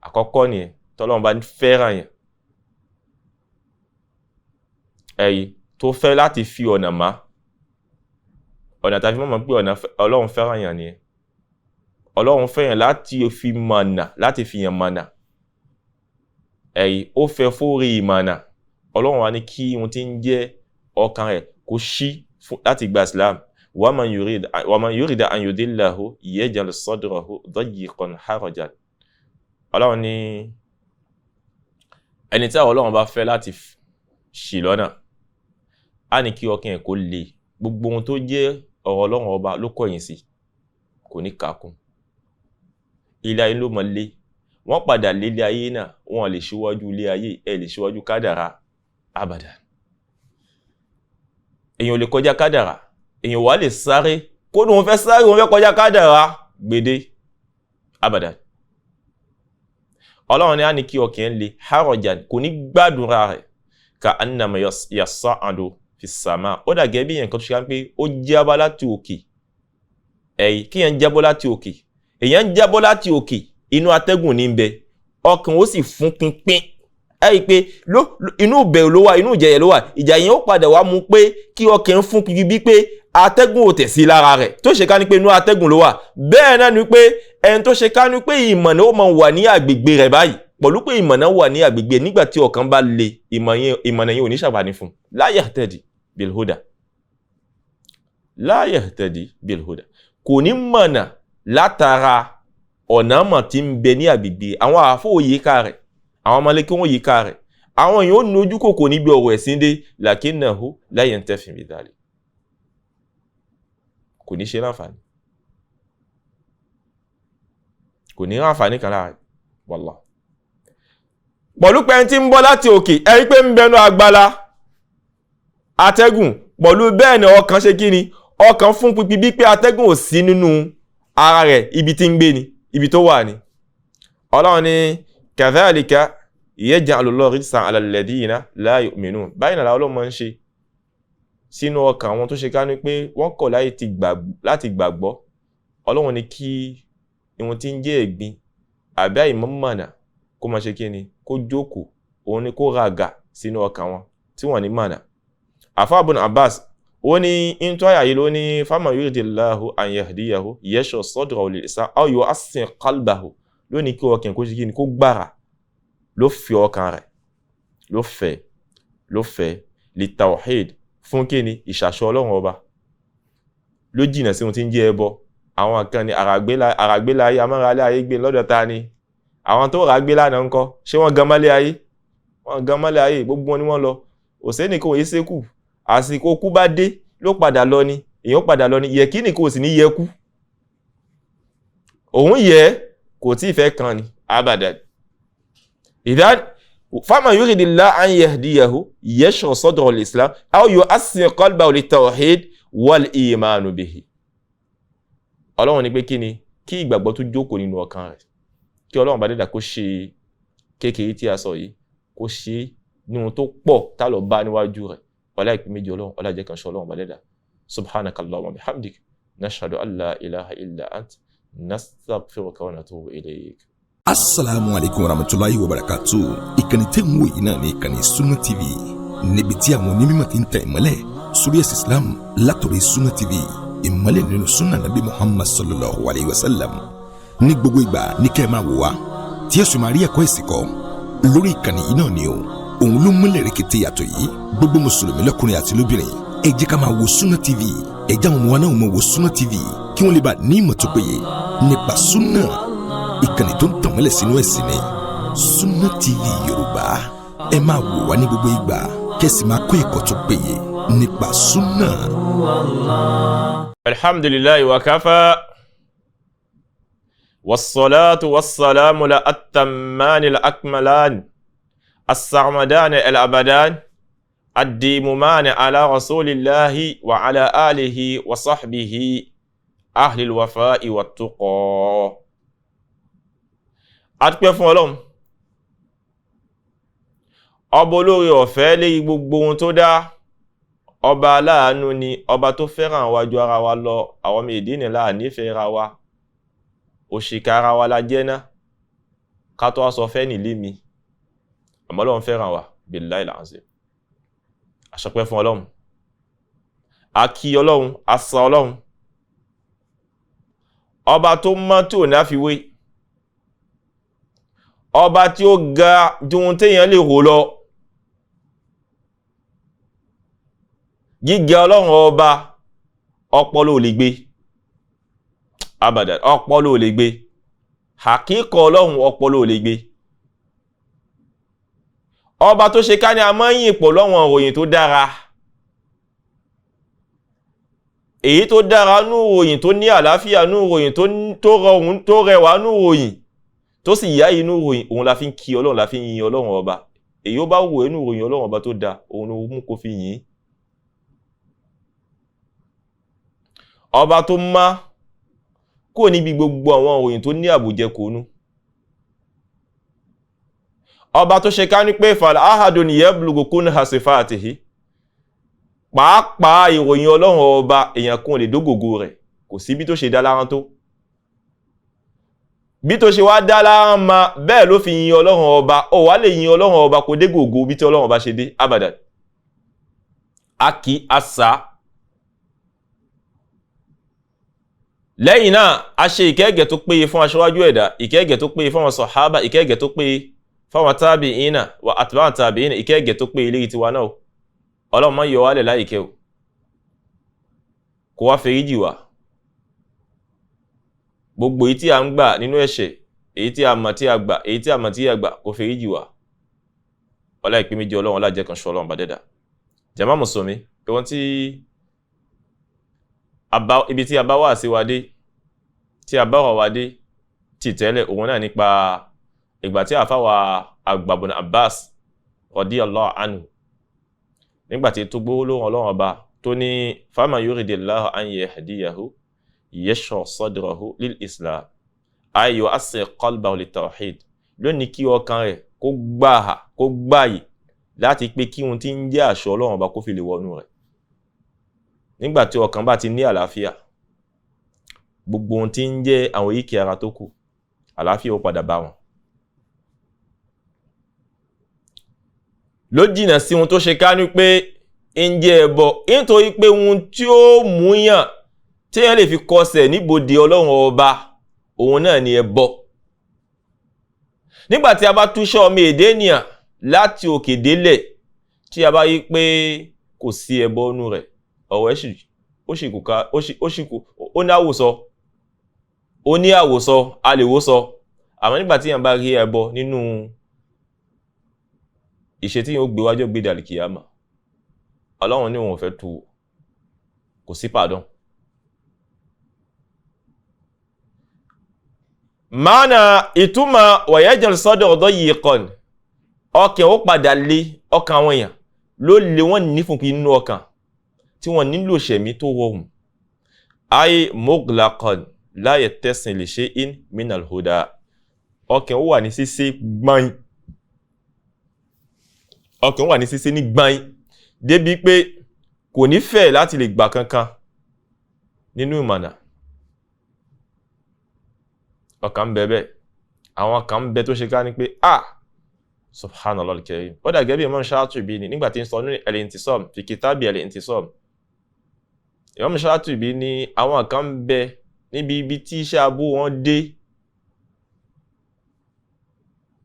àkọ́kọ́ nìyẹn, tọ́lọ́run bá fẹ́ràn yàn, ẹ̀yí tó fẹ́ láti fi ọ̀nà má, ọ̀nà tàbí mọ̀mọ́ pé ọ̀nà Ọlọ́run fẹ́ràn yàn nìyẹn. Ọlọ́run fẹ́ràn láti fi mọ̀nà, láti fi yàn mọ̀nà. Ẹ̀yí ó fẹ́ fórí ìmọ̀nà. Ọlọ́run wá ní kí ohun tí ń jẹ́ ọkàn rẹ̀ kó ṣí láti gba Islam. Wa man yurida an yudillahu yaj'al sadrahu dayyiqan harajan. Ọlọ́run ní ẹni tí àwọn Ọlọ́run bá fẹ́ láti ṣì lọ́nà, á ní kí ọkàn ẹ̀ kó le. Gbogbo ohun tó jẹ́ ọ̀rọ̀ Ọlọ́run ọba ló kọ̀yìn sí, kò ní kàákùn. Ilé ayé ló mọ lé. Wọ́n padà lé ilé ayé náà, wọ́n lè ṣíwájú ilé ayé, ẹ lè ṣíwájú kádàrá abàdà. Èèyàn ò lè kọjá kádàrá, èèyàn wà lè sáré, kó ní òun fẹ́ sáré, òun fẹ́ kọjá kádàrá gbèdé abàdà. Ọlọ́run ní á ní kí ọkàn le harajan, kò ní gbàdúrà rẹ̀, ka annama yas'adu fi sama. Ó dà gẹ́gẹ́ bí èèyàn kan tó ṣe pé ó jábọ́ láti òkè. Ẹ̀yìn kí èèyàn jábọ́ láti òkè, èèyàn jábọ́ láti òkè, inú atẹ́gùn ní bẹ, ọkàn ó sì fún pínpín. Ẹ rí i pé inú ìbẹ̀rù ló wà, inú ìjẹyẹ ló wà. Ìjà yẹn ó padà wá mú pé kí ọkàn fún pínpín bí pé atẹ́gùn ò tẹ̀ sí lára rẹ̀, tó ṣe ká ní pé inú atẹ́gùn ló wà. Bẹ́ẹ̀ náà ni pé ẹni tó ṣe ká ní pé ìmọ̀nà ó máa wà ní àgbègbè rẹ̀ báyìí, pẹ̀lú pé ìmọ̀nà wà ní àgbègbè, nígbà tí ọkàn bá le, ìmọ̀nà yẹn ò ní ṣàǹfààní fún un. La yahtadi bil huda, La yahtadi bil huda, kò ní mọ̀nà látara ọ̀nà mọ̀ tí ń bẹ ní àgbègbè àwọn àfọ òyìnká rẹ̀, àwọn ọmọlẹ́kẹ́ wọn yíká rẹ̀, àwọn èèyàn ó nojú kòkò níbi ọ̀rọ̀ ẹ̀sìn dé, lakinnahu la yantafi bidhalik, kò ní ṣe láǹfààní, kò ní ráǹfààní kan lára wallah. Pọ̀lú pé ẹni tí ń bọ́ láti òkè ẹ̀rí pé ń bẹnu agbala atẹ́gùn, pọ̀lú bẹ́ẹ̀ ni ọkàn ṣe kí ni, ọkàn fún pipi bí pé atẹ́gùn ò sí nínú ara rẹ̀, ibi tí ń gbé ni, ibi tó wà ni. Ọlọ́run ní kadhalika yaj'alu Allahu rijsan 'ala alladhina la yu'minun, báyìí náà làwọn ọlọ́mọ ń ṣe sínú ọkàn àwọn tó ṣe ká ní pé wọ́n kọ̀ láti gbàgbọ́. Ọlọ́run ní kí ihun tí ń jẹ́ ẹ̀gbin àbí àìmọ́mọ̀nà kó máa ṣe kí ni, kó jókòó, òun ni kó ràgà sínú ọkàn wọn tí wọ́n ní mọ̀nà. Àfáà Ibn Abbas ó ní ntọ́ àyà yìí ló ní faman yuridillahu an yahdiyahu yashrah sadrahu lil islam aw yu'assin qalbahu, lónìí kí ọkàn kó ṣe kí ni, kó gbára, ló fi ọkàn rẹ̀ ló fẹ́ li tawhid fún kí ni, ìṣàṣọ Ọlọ́run ọba, ló jìnà sí ohun tí ń jẹ́ ẹbọ. Àwọn kan ní àràgbélayé amáralé ayé gbé lọ́dọ̀ ta ni, àwọn tó rà gbé lánàá ńkọ́, ṣé wọ́n gan mọ́lé ayé? Wọ́n gan mọ́lé ayé, gbogbo wọn ni wọ́n lọ. Òsèǹnì kò yé sékù, àsìkò kú bá dé ló padà lọ ni, èèyàn padà lọ ni, yẹ kí ni kò sì ní yẹ kú, òun yẹ kò tí ì fẹ́ kan ni abadan. Ìdán faman yuridillahu an yahdiyahu yashrah sadrahu lil islam aw yu'assin qalbahu lit tawhid wal imanu bihi. Ọlọ́run ní pé kí ni, kí ìgbàgbọ́ tó jókòó nínú ọkàn rẹ̀, kí Ọlọ́run bá dẹ́dà kó ṣe kékeré tí a sọ yìí, kó ṣe ní ohun tó pọ̀ tá lọ bá níwájú rẹ̀. Ọlá ìpín méjì Ọlọ́run, ọlá jẹ́ kan ṣe Ọlọ́run bá dẹ́dà. Subhanaka Allahumma bihamdik, nashhadu an la ilaha illa ant, nastaghfiruka wa natubu ilayk. Assalamu alaikum warahmatullahi wabarakatuh. Ìkànnì tẹ́ ń wò yìí náà ní ìkànnì Sunna TV, níbi tí àwọn onímọ̀ ti ń tẹ̀ ìmọ́lẹ̀ sórí ẹ̀sìn Islam látọ̀rọ̀ Sunna TV, ìmọ́lẹ̀ nínú sunna nabi Muhammad sallallahu alayhi wa sallam. Ní gbogbo ìgbà ní kẹ́ ẹ máa wò wá tí ẹ sì máa rí ẹ̀kọ́ ẹ̀sìn kọ́ lórí ìkànnì yìí náà ni o. Òun ló múlẹ̀ rẹ̀kẹ̀tẹ̀ yàtọ̀ yìí. Gbogbo mùsùlùmí lọ́kùnrin àti lóbìnrin, ẹ jẹ́ ká máa wo Sunna TV. Ẹ jẹ́ àwọn ọmọ wa náà máa wo Sunna TV kí wọ́n lè bá ní ìmọ̀ tó péye nípa sunna. Ìkànnì tó ń tàn mọ́lẹ̀ sínú ẹ̀sìn ni Sunna TV Yorùbá. Ẹ máa wò wá ní gbogbo ìgbà kẹ́sì máa kó ẹ̀kọ́ tó péye nípa sunna. Alhamdulillahi wa kafa. Wassalatu wassalamu la attammani al-akmalan as-sarmadani al-abadan ad-dimumani ala rasulillahi wa ala alihi wa sahbihi ahli al-wafa'i wat-tuqa. A dúpẹ́ fún Ọlọ́run, ọba olóore ọ̀fẹ́ léyìí gbogbo ohun tó dá, ọba aláàánú ni, ọba tó fẹ́ràn wa ju ara wa lọ. Àwọn ọmọ èdè nílá nífẹ̀ẹ́ ra wa, òṣìkà ara wa la jẹ́ ná, ká tó wá sọ fẹ́ nílé mi, àmọ́ Ọlọ́run fẹ́ràn wa, billahi al-azim. Àṣọpẹ́ fún Ọlọ́run, a kí Ọlọ́run, a sa Ọlọ́run, ọba tó mọ́ tí ò ní àfiwé, ọba tí ó ga ju ohun téèyàn lè rò lọ. Gíga Ọlọ́run ọba ọpọlọ ò lè gbé, abadan, ọpọlọ ò lè gbé, àkíkọ Ọlọ́run ọpọlọ ò lè gbé. Ọba tó ṣe ká ní a máa ń yìn pọ̀ lọ́wọ́n òròyìn tó dára, èyí tó dára nú òròyìn tó ní àlàáfíà nú òròyìn tó rọrùn tó rẹwà nú òròyìn tó sì yá inú òròyìn, òun la fi ń kí Ọlọ́run, la fi ń yin Ọlọ́run ọba. Èyí ó bá wù inú òròyìn Ọlọ́run ọba tó dáa, òun ló mú kó fi yìn. Ọba tó má kúrò níbi gbogbo àwọn òròyìn tó ní àbùjẹ kòónú, ọba tó ṣe ká ní pé fal ahadun yablugu kunha sifatihi, pàápàá ìròyìn Ọlọ́run ọba èèyàn kan lè dógògó rẹ̀, kò sí bí tó ṣe dá lára tó, bí tó ṣe wá dá lára ma bẹ́ẹ̀ ló fi yin Ọlọ́run ọba. Ó wá lè yin Ọlọ́run ọba kò dé gògó bí tí Ọlọ́run ọba ṣe dé abadan. A kì í àṣà. Lẹ́yìn náà a ṣe ìkẹ́gẹ̀ tó péye fún aṣíwájú ẹ̀dá, ìkẹ́gẹ̀ tó péye fún àwọn sọ̀hábà, ìkẹ́gẹ̀ tó péye fáwọn tábìínà wà àtìbáwọn tábìínà, ìkẹ́gẹ̀ tó péye lérí tiwa náà. Ọlọ́run má yọ wálẹ̀ láìkẹ́ o, Kó wá feríjì wá gbogbo èyí tí a ń gbà nínú ẹ̀ṣẹ̀, èyí tí a mọ̀ tí a gbà, èyí tí a mọ̀ tí a gbà, kó feríjì wá. Ọlá ìpín méjì Ọlọ́run, ọlá jẹ́ kan ṣọ Ọlọ́run bá dẹ́dà. Jàmá mùsùlùmí, ìwọ̀n tí ibi tí a bá wà sí wa dé, tí a bá wà wá dé ti tẹ́lẹ̀, òun náà nípa ìgbà tí àfáwà àgbà Ibn Abbas radiyallahu anhu, nígbà tí tó gbówó lóhùn Ọlọ́run ọba tó ní faman yuridillahu an yahdiyahu yashrah sadrahu lil islam ay yu'assir qalbahu lit tawhid, lónìí kí ọkàn rẹ̀ kó gbà kó gbàyè láti pé kí ohun tí ń jẹ́ àṣọ Ọlọ́run ọba kó fi lè wọnú rẹ̀. Nígbà tí ọkàn bá ti ní àlàáfíà, gbogbo ohun tí ń jẹ́ àwọn oríkèé ara tó kù, àlàáfíà ó padà bá wọn. Ló jìnà sí ohun tó ṣe ká ní pé ń jẹ́ ẹbọ, nítorí pé ohun tí ó mú yàn téèyàn lè fi kọsẹ̀ níbodè Ọlọ́run ọba, òun náà ni ẹbọ. Nígbà tí a bá túṣọ́ ọmọ èdè ènìyàn láti òkè délẹ̀, tí a bá yí pé kò sí ẹbọ nínú rẹ̀, ọ̀rọ̀ ẹ̀ ó sì kù ká, ó sì kù, ó ní àwòsọ, ó ní àwòsọ, a lè wòsọ. Àmọ́ nígbà tí èèyàn bá rí ẹbọ nínú ìṣe tí yóò gbé wájú gbé dàlìkìyàmà, Ọlọ́run ní òun ò fẹ́ tu, kò sí pardon. Mánà ìtumọ̀ wàyájọ́ sọ́dọ̀ ọ̀dọ́ yìí kọ́ni, ọkàn ó padà lé, ọkàn àwọn èèyàn ló lé wọ́n nífùnkún inú ọkàn tí wọ́n nílò ṣẹ̀mí tó rọrùn. Ayé mughlaqan la yattasil li shay'in minal huda, ọkàn ó wà ní ṣíṣe gbọ́n, ọkàn wà ní ṣíṣe ní gbọ́n débi pé kò ní fẹ́ láti lè gbà kankan nínú ìmọ̀nà. Ọkàn ń bẹ bẹ́ẹ̀, àwọn kan ń bẹ tó ṣe ká ní pé ah subhanallah al-karim. Ó dà gẹ́gẹ́ bí Imam Shatibi ní nígbà tí ń sọ ní al-Intisam fi kitabi al-Intisam, Imam Shatibi ní àwọn kan ń bẹ níbi ibi tí iṣẹ́ abú wọn dé,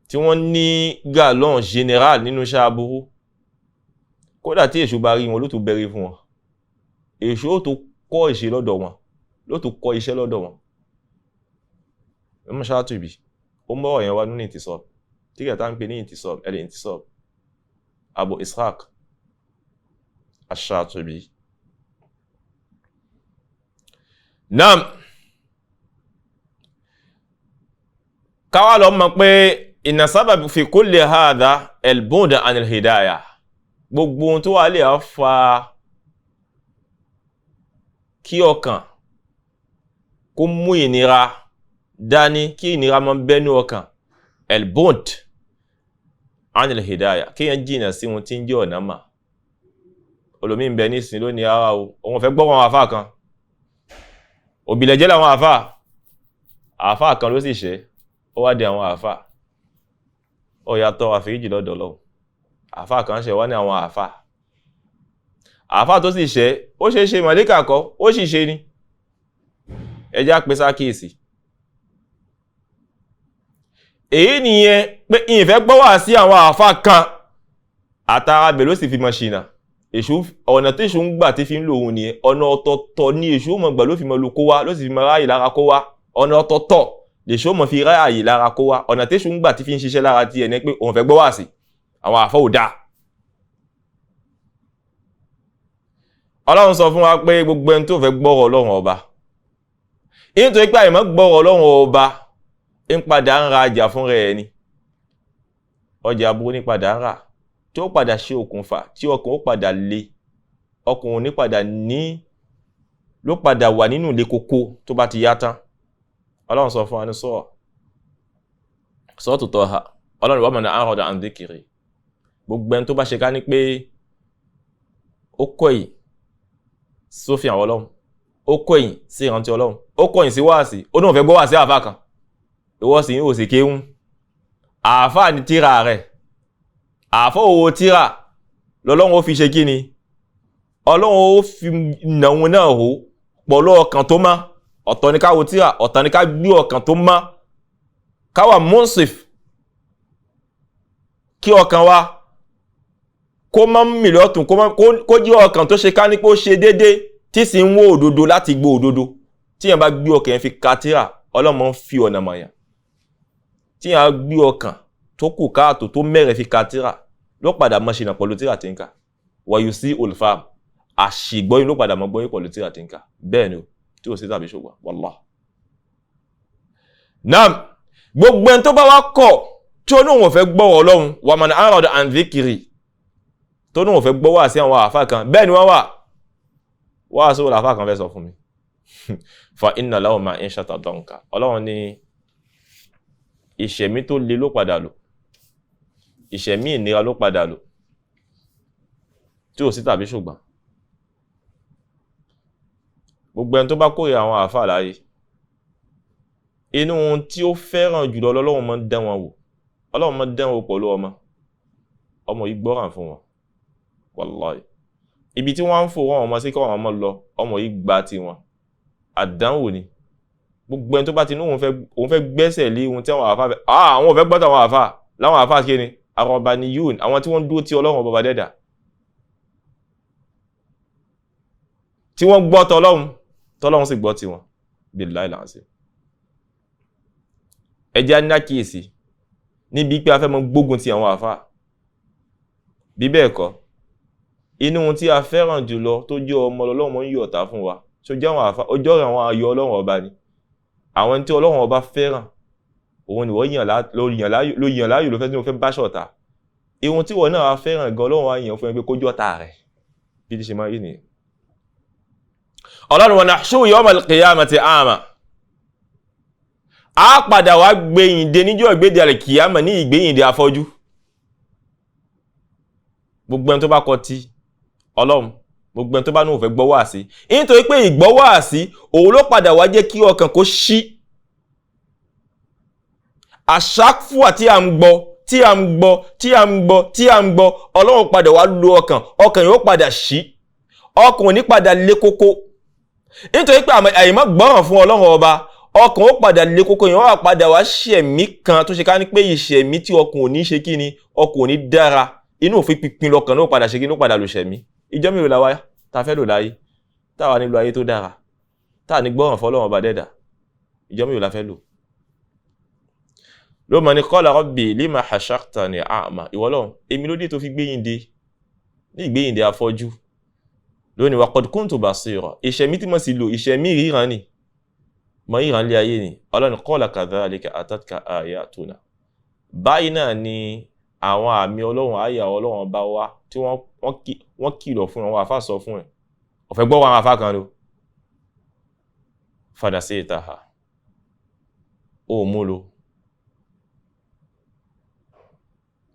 tí wọ́n ní galon general nínú iṣẹ́ aburú, kódà tí èṣù bá rí wọn ló tún bẹ̀rẹ̀ fún wọn, èṣù ó tó kọ́ ìṣe lọ́dọ̀ wọn, ló tún kọ́ iṣẹ́ lọ́dọ̀ wọn. Imam Shatibi ó mọ́rọ̀ yẹn wá nínú Intisam, tí kẹta ń pè ní Intisam, al-Intisam, Abu Ishaq ash-Shatibi. Naam, káwá lọ mọ̀ pé inna sábàbí fi kulli hadha al-bu'd an al-hidayah, gbogbo ohun tó wà lè fa kí ọkàn kó mú ìnira dání, kí ìnira máa bẹ́nu ọkàn, al-bu'd an al-hidayah, kéèyàn jìnà sí ohun tí ń jẹ́ ọ̀nà mà. Olómi ń bẹ nísìn lónìí, ara o, òun fẹ́ gbọ́ wọn àfáà kan, òbílẹ̀jẹ́ làwọn àfáà, àfáà kan ló sì ṣe, ó wá di àwọn àfáà, ó yàtọ̀ àforíjì lọ́dọ̀ Ọlọ́run. Àfáà kan ṣe wá ní àwọn àfáà, àfáà tó sì ṣe, ó ṣe é ṣe mọ̀lẹ́kà kọ́, ó sì ṣe ni. Ẹjá pé sákìyèsí. Èyí nìyẹn pé ìfẹ́ gbọ́ wà sí àwọn àfáà kan, àtàrà bẹ̀ ló sì fi mọ̀ ṣìnà. Èṣù, ọ̀nà tí èṣù ń gbà tí fi ń lò òun nìyẹn, ọ̀nà ọ̀tọ̀ọ̀tọ̀ ni èṣù ó mọ̀ gbà ló fi mọ̀ lu kó wá, ló sì fi mọ̀ ráàyè lára kó wá. Ọ̀nà ọ̀tọ̀ọ̀tọ̀ lèṣù ó mọ̀ fi ráàyè lára kó wá. Ọ̀nà tí èṣù ń gbà tí fi ń ṣiṣẹ́ lára tiẹ̀ ni pé òun fẹ́ gbọ́ wà sí àwọn àfáà ò dáa. Ọlọ́run sọ fún wa pé gbogbo ẹni tó fẹ́ gbọ́rọ̀ Ọlọ́run ọba, nítorí pé àìmọ́ gbọ́rọ̀ Ọlọ́run ọba ń padà ń ra ọjà fún rẹ̀ ni, ọjà aburú ní padà ń rà, tí ó padà ṣe okùnfà tí ọkàn ó padà le, ọkàn ò ní padà ní, ló padà wà nínú ilé koko tó bá ti yá tán. Ọlọ́run sọ fún wa ní sọ́ọ̀tù Tọ́ha, Ọlọ́run wa man a'rada an dhikri, gbogbo ẹni tó bá ṣe ká ní pé ó kọ̀yìn sófin àwọn Ọlọ́run, ó kọ̀yìn sí ìrántí Ọlọ́run, ó kọ̀yìn sí wáàsí, ó náà fẹ́ gbọ́ wáàsí àfáà kan, ìwọ sì ń wò sí kéwú, àfáà ní tíra rẹ̀, àfáà owó tíra lọ́lọ́run ó fi ṣe kí ni, Ọlọ́run ó fi nàwọn náà hó pọ̀lú ọkàn tó mọ́. Ọ̀tọ̀ ní ká wo tíra, ọ̀tọ̀ ní ká gbé ọkàn tó mọ́, ká wà munsif, kí ọkàn wa kó má mì lọ́tún, kó jẹ́ ọkàn tó ṣe ká ní pé ó ṣe déédé, Tí sì ń wó òdodo láti gbọ́ òdodo, tí yẹn bá gbé ọkàn yẹn fi ka tírà, Ọlọ́run máa ń fi ọ̀nà mọ̀yàn. Tí yẹn á gbé ọkàn tó kù káàtó tó mẹ́rẹ̀ fi ka tírà, ló padà mọ̀ ṣìnà pẹ̀lú tírà tí ń kà. Wàyù sí olùfàm, àṣìgbọ́yìn ló padà mọ̀ gbọ́yìn pẹ̀lú tírà tí ń kà. Bẹ́ẹ̀ ni o, tí ò sí tàbí ṣùgbọ́n wallah. Naam, gbogbo ẹni tó bá wá kọ̀ tí ó ní òun ò fẹ́ gbọ́rọ̀ Ọlọ́run, wa man arada an dhikri, tó ní òun ò fẹ́ gbọ́ wá sí àwọn àáfà kan, bẹ́ẹ̀ ni wọ́n wà wá sí òun àáfà kan fẹ́ sọ fún mi. Fa inna lahu ma'ishatan danka. Ọlọ́run ní ìṣẹ̀mí tó le ló padà lò, ìṣẹ̀mí ìnira ló padà lò, tí ò sí tàbí ṣùgbọ́n. Gbogbo ẹni tó bá kórìíra àwọn àáfà láyé, inú ohun tí ó fẹ́ràn jùlọ lọ́lọ́run máa ń dán wọn wò. Ọlọ́run máa ń dán wọn wò pẹ̀lú ọmọ. Ọmọ yìí gbọ́ràn fún wọn. Wallahi. Ibi tí wọ́n ń fò wọ́n ọmọ sí kọ́ àwọn ọmọ lọ, ọmọ yìí gba tiwọn. Àdánwò ni. Gbogbo ẹni tó bá ti ní òun fẹ́ gbẹ́sẹ̀ lé ohun tí àwọn àáfà fẹ́. Àwọn ò fẹ́ gbọ́ tàwọn àáfà. Láwọn àáfà kí ni? Arọbaniyun, àwọn tí wọ́n dúró ti Ọlọ́run ọba dẹ́dà. Tí wọ́n gbọ́ tọlọ́run, tọlọ́run sì gbọ́ tiwọn. Billahi làǹsì. Ẹ jẹ́ á ní àkíyèsí níbi pé a fẹ́ mọ gbógun ti àwọn àáfà. Bí bẹ́ẹ̀ kọ́, inú ohun tí a fẹ́ràn jùlọ tó jẹ́ ọmọ Ọlọ́run mọ́ ń yọ ọ̀tá fún wa. Ṣó jẹ́ àwọn àáfà, ọjọ́ rẹ̀ àwọn ayọ̀ Ọlọ́run ọba ni. Àwọn tí Ọlọ́run ọba fẹ́ràn, òun ni wọ́n yàn ló yàn láàyò ló fẹ́ tí wọ́n fẹ́ bá ṣọ̀tá. Ihun tí wọ́n náà fẹ́ràn gan Ọlọ́run á yàn fún ẹ pé kó jọ́ta rẹ̀. Bí ti ṣe máa rí nìyẹn. Ọlọ́run wa nahshuru yawmal qiyamati a'ma. A padà wá gbẹ̀yìndé níjọ́ ìgbéde àlìkìyámà ní ìgbéyìndé afọ́jú. Gbogbo ẹni tó bá kọ ti Ọlọ́run, gbogbo ẹni tó bá ní òun fẹ́ gbọ́ wáàsí, nítorí pé ìgbọ́ wáàsí òun ló padà wá jẹ́ kí ọkàn kó ṣí. Àṣàfùà tí a ń gbọ́, tí a ń gbọ́, tí a ń gbọ́, tí a ń gbọ́, Ọlọ́run padà wá lo ọkàn, ọkàn yóò padà ṣí, ọkàn ò ní padà lé kókó. Nítorí pé àìmọ́ gbọ́ràn fún Ọlọ́run ọba, ọkàn ó padà lé kókó, yẹn wá padà wá ṣẹ̀mí kan tó ṣe ká ní pé ìṣẹ̀mí tí ọkàn ò ní ṣe kí ni, ọkàn ò ní dára, inú òfin pínpín lọkàn náà padà ṣe kí ni, ó padà lò ṣẹ̀mí. Ìjọ́ mélòó la wá ta fẹ́ lò láyé, táwa nílò ayé tó dára, táà ní gbọ́ràn fọlọ́run ọba dẹ́dà, ìjọ́ mélòó la fẹ́ lò? Ló mọ̀ ní qala rabbi lima hashartani a'ma. Ìwọ Ọlọ́run, èmi ló dé tó fi gbéyìnde ní ìgbéyìnde afọ́jú. Lónìí wa qad kuntu basira. Ìṣẹ̀mí tí mo sì lò, ìṣẹ̀mí ríran ni, mọ ríran lé ayé ni. Ọlọ́run qala kadhalika atatka ayatuna. Báyìí náà ni àwọn àmì Ọlọ́run, àyà Ọlọ́run bá wá tí wọ́n kìlọ̀ fún àwọn àfáà sọ fún ẹ̀. Ọ̀fẹ́ gbọ́ àwọn àfáà kan ló. Fanasitaha. Ó mú lo.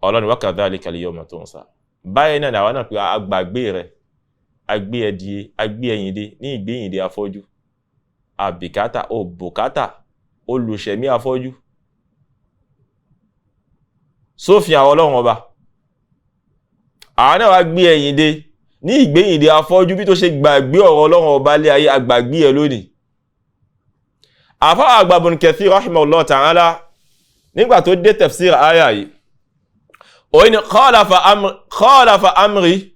Ọlọ́run wa kadhalika al-yawma tunsa. Báyìí náà ni àwọn náà pé agbàgbé rẹ̀, agbé ẹdìye, agbé ẹyìndé ní ìgbéyìndé afọ́jú. Àbìkátà, ó bùkátà, olùṣẹ̀mí afọ́jú. Sófin àwọn Ọlọ́run ọba. Àwọn náà wá gbé ẹyìndé ní ìgbéyìndé afọ́jú bí tó ṣe gbàgbé ọ̀rọ̀ Ọlọ́run ọba lé ayé, agbàgbé ẹ lónìí. Àfáà àgbà Ibn Kathir rahimahullah ta'ala nígbà tó dé tafsir àyà yìí, òun ni khalafa amri,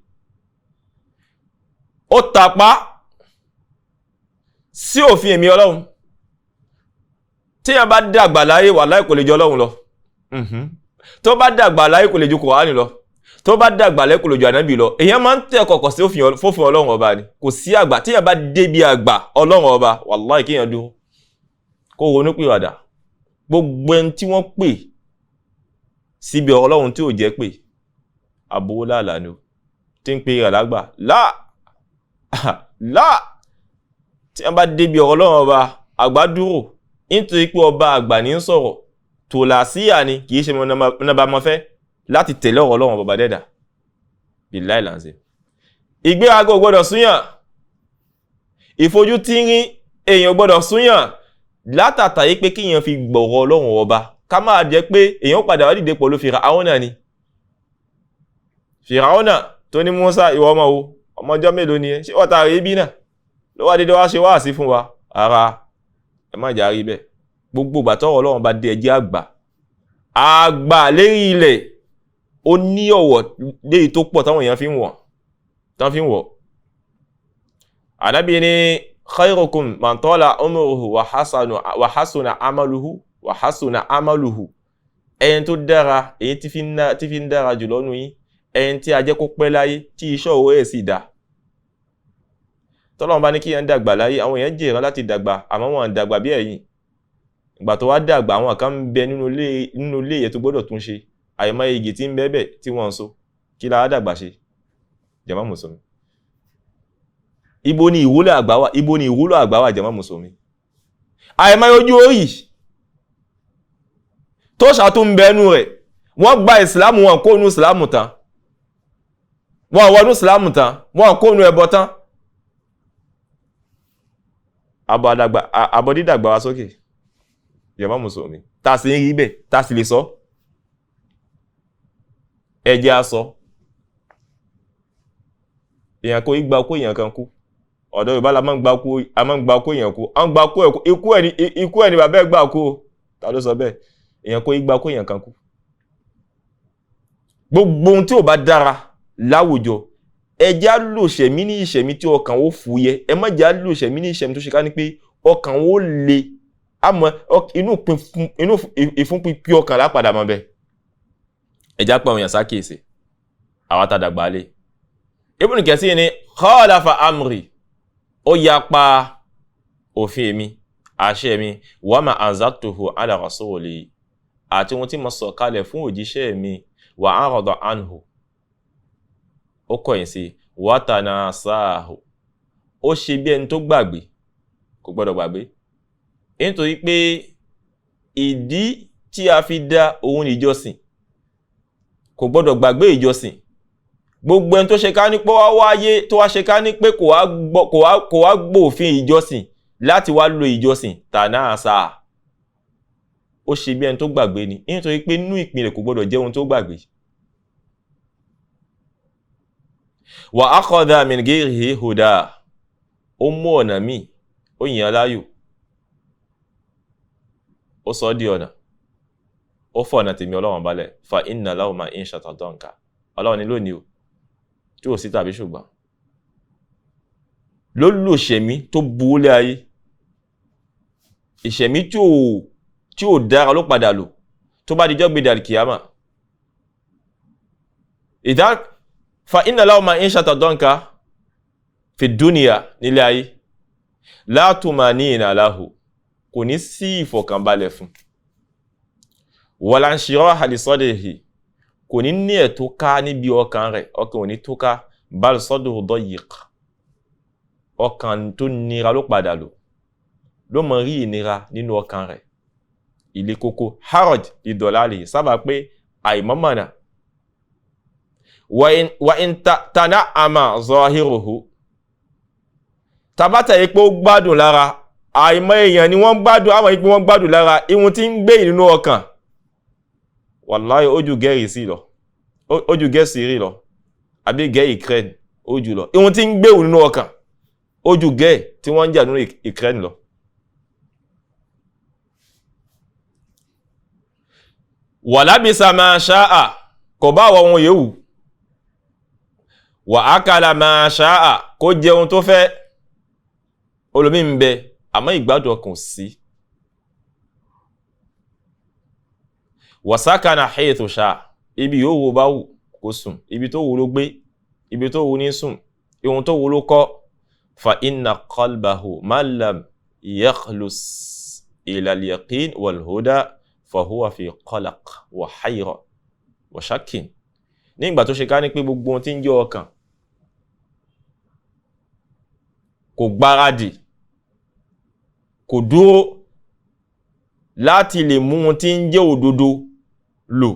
ó tàpá sí òfin èmi Ọlọ́run. Tí yẹn bá dàgbà láyé, wallahi kò lè jọ Ọlọ́run lọ. Tó bá dàgbà láyé kò lè ju Kùránì lọ. Tó bá dàgbà láyé kò lè ju Ànábì lọ. Èèyàn máa ń tẹ̀ kọ̀kọ̀ sí fófin Ọlọ́run ọba ni. Kò sí àgbà. Tí yẹn bá débi àgbà Ọlọ́run ọba, wallahi kéèyàn dúró kó ronú pìwàdà. Gbogbo ẹni tí wọ́n pè síbi Ọlọ́run tí ò jẹ́ pé àbówó láàlá ni o, tí ń pe rẹ̀ lágbà láà láà. Tí wọ́n bá débi ọ̀rọ̀ Ọlọ́run ọba, àgbà dúró, nítorí pé ọba àgbà ní ń sọ̀rọ̀, tòlàsíyà ni, kì í ṣe mọ̀nàbàmọ́fẹ́ láti tẹ̀lé ọ̀rọ̀ Ọlọ́run ọba dẹ́dà. Billahi làǹsì. Ìgbéraga ò gbọ́dọ̀ súnyàn, ìfojú tínrín èèyàn ò gbọ́dọ̀ súnyàn látàtà yìí pé kíyàn fi gbọ̀rọ̀ Ọlọ́run ọba. Ká máa jẹ́ pé èèyàn padà wá dìde pẹ̀lú Fìràhónà ni. Fìràhónà tó ní Mùsá, ìwọ ọmọ wo, ọmọ ọjọ́ mélòó ni ẹ, ṣé wọ́n ta rí bí náà ló wá dédé wá ṣe wáàsí fún wa? Ara ẹ má jà rí bẹ́ẹ̀. Gbogbo ìgbà tọ́rọ̀ Ọlọ́run bá dé, ẹjẹ́ àgbà àgbà lérí ilẹ̀, ó ní ọ̀wọ̀ léyìí tó pọ̀ táwọn èèyàn fi ń wọ̀, tán fi ń wọ̀. Ànábì ní khayrukum man tala umruhu wa hasuna amaluhu wa hasuna amaluhu. Ẹni tó dára, èyí tí fi ń dára jùlọ nù yín, ẹni tí a jẹ́ kó pẹ́ láyé tí iṣẹ́ òwò ẹ̀ sì dá. Tọ́lọ́run bá ní kí yẹn dàgbà láyé, àwọn èèyàn jèrán láti dàgbà, àmọ́ wọn dàgbà bí ẹ̀yin. Ìgbà tó wá dàgbà, àwọn kan ń bẹ nínú ilé yẹn tó gbọ́dọ̀ tún ṣe. Àìmọye igi tí ń bẹ bẹ̀ tí wọ́n ń so. Kí la dàgbà ṣe? Jàmá mùsùlùmí. Ibo ni ìwúlò àgbà wà? Ibo ni ìwúlò àgbà wà, jàmá mùsùlùmí? Àìmọye ojú orí tó ṣàtún bẹnu rẹ̀, wọ́n gba ìsìlámù, wọn kó nu ìsìlámù tán, wọ́n wọnú ìsìlámù tán, wọ́n kó nu ẹbọ tán. Àbọ̀ dídàgbà wa sókè, jàmá mùsùlùmí, tá a sì ń rí bẹ́ẹ̀, tá a sì lè sọ. Ẹ jẹ́ á sọ. Èèyàn kò gba kó èèyàn kan kú. Ọ̀dọ̀ Yorùbá la máa ń gba kú, a máa ń gba kó èèyàn kú. À ń gba kó ikú ẹ̀ ni bàbá ẹ̀ gbà kú o. Ta ló sọ bẹ́ẹ̀? Èèyàn kò gba kó èèyàn kan kú. Gbogbo ohun tí ò bá dára láwùjọ, ẹ jẹ́ á lò ṣẹ̀mí ní ìṣẹ̀mí tí ọkàn ó fúyẹ́. Ẹ má jẹ́ á lò ṣẹ̀mí ní ìṣẹ̀mí tó ṣe ká ní pé ọkàn ó le. Àmọ́ inú ìfúnpinpin ọkàn lápadà mọ́ bẹ́ẹ̀. Ẹ jẹ́ á pa àwọn èèyàn sákèsè, àwa tá dàgbà lé. Ibn Kathir ní khalafa amri, ó yapa òfin mi, àṣẹ mi, wa ma anzaltuhu ala rasuli, àti ohun tí mo sọ kalẹ̀ fún òjíṣẹ́ mi, wa arada anhu, ó kọ̀yìn sí, wa tanasahu, ó ṣe bí ẹni tó gbàgbé. Kò gbọ́dọ̀ gbàgbé, nítorí pé ìdí tí a fi dá òun ìjọsìn, kò gbọ́dọ̀ gbàgbé ìjọsìn. Gbogbo ẹni tó ṣe ká ní pé wá wáyé, tó wá ṣe ká ní pé kò wá gbòfin ìjọsìn láti wá lo ìjọsìn, tànáàsà, ó ṣe bí ẹni tó gbàgbé ni, nítorí pé nínú ìpìlẹ̀ kò gbọ́dọ̀ jẹ́ ohun tó gbàgbé. Wa akhadha min ghayrihi huda, ó mú ọ̀nà míì, ó yàn láàyò, ó sọ di ọ̀nà, ó fọ̀ ọ̀nà tèmi Ọlọ́run balẹ̀. Fa inna lahu ma'ishatan danka, Ọlọ́run ni lónìí o, tí ò sí tàbí ṣùgbọ́n ló lò ṣẹ̀mí tó burú lé ayé, ìṣẹ̀mí tí ò dára ló padà lò tó bá dijọ́ gbé dàlkìyàmà. Ìdá fa inna lahu ma'ishatan danka fi dunya, nílé ayé, la tumanina lahu, kò ní sí ìfọ̀kànbalẹ̀ fún, wala inshiraha li sadrihi, kò ní ní ẹ̀tọ́ ká níbi ọkàn rẹ̀, ọkàn ò ní tó ká, bal sadruhu dayiq, ọkàn tó nira ló padà lò, ló mọ rí ìnira nínú ọkàn rẹ̀, ilé kókó, haraj lidolali, sábà pé àìmọ́mọ̀nà, wa in tana'ama zahiruhu, tàbátà yìí pé ó gbádùn lára, àìmọ̀ èèyàn ni wọ́n gbádùn, àwọn yìí pé wọ́n gbádùn lára, ihun tí ń gbé nínú ọkàn, wàláhì ó ju gẹ́rì sí lọ, ó ju gẹ́sì rí lọ, àbí gẹ́ Ukraine ó jù lọ, ihun tí ń gbé nínú ọkàn ó ju gẹ́ tí wọ́n ń jà nínú Ukraine lọ. Wàlábìsà máa ṣáà, kò bá wọ ohun yòówù, wà ákàlà máa ṣáà, kó jẹun tó fẹ́, olómi ń bẹ, àmọ́ ìgbádùn ọkàn sí. Wàsákànà haythu ṣáà, ibi yóò wo bá wù kó sùn, ibi tó wù ló gbé, ibi tó wù ní sùn, ihun tó wù ló kọ́. Fa inna qalbahu ma lam yakhlus ila al-yaqin wal-huda fa huwa fi qalaq wa hayra wa shakkin. Nígbà tó ṣe ká ní pé gbogbo ohun tí ń jẹ́ ọkàn kò gbáradì, kò dúró láti lè mú ohun tí ń jẹ́ òdodo lò,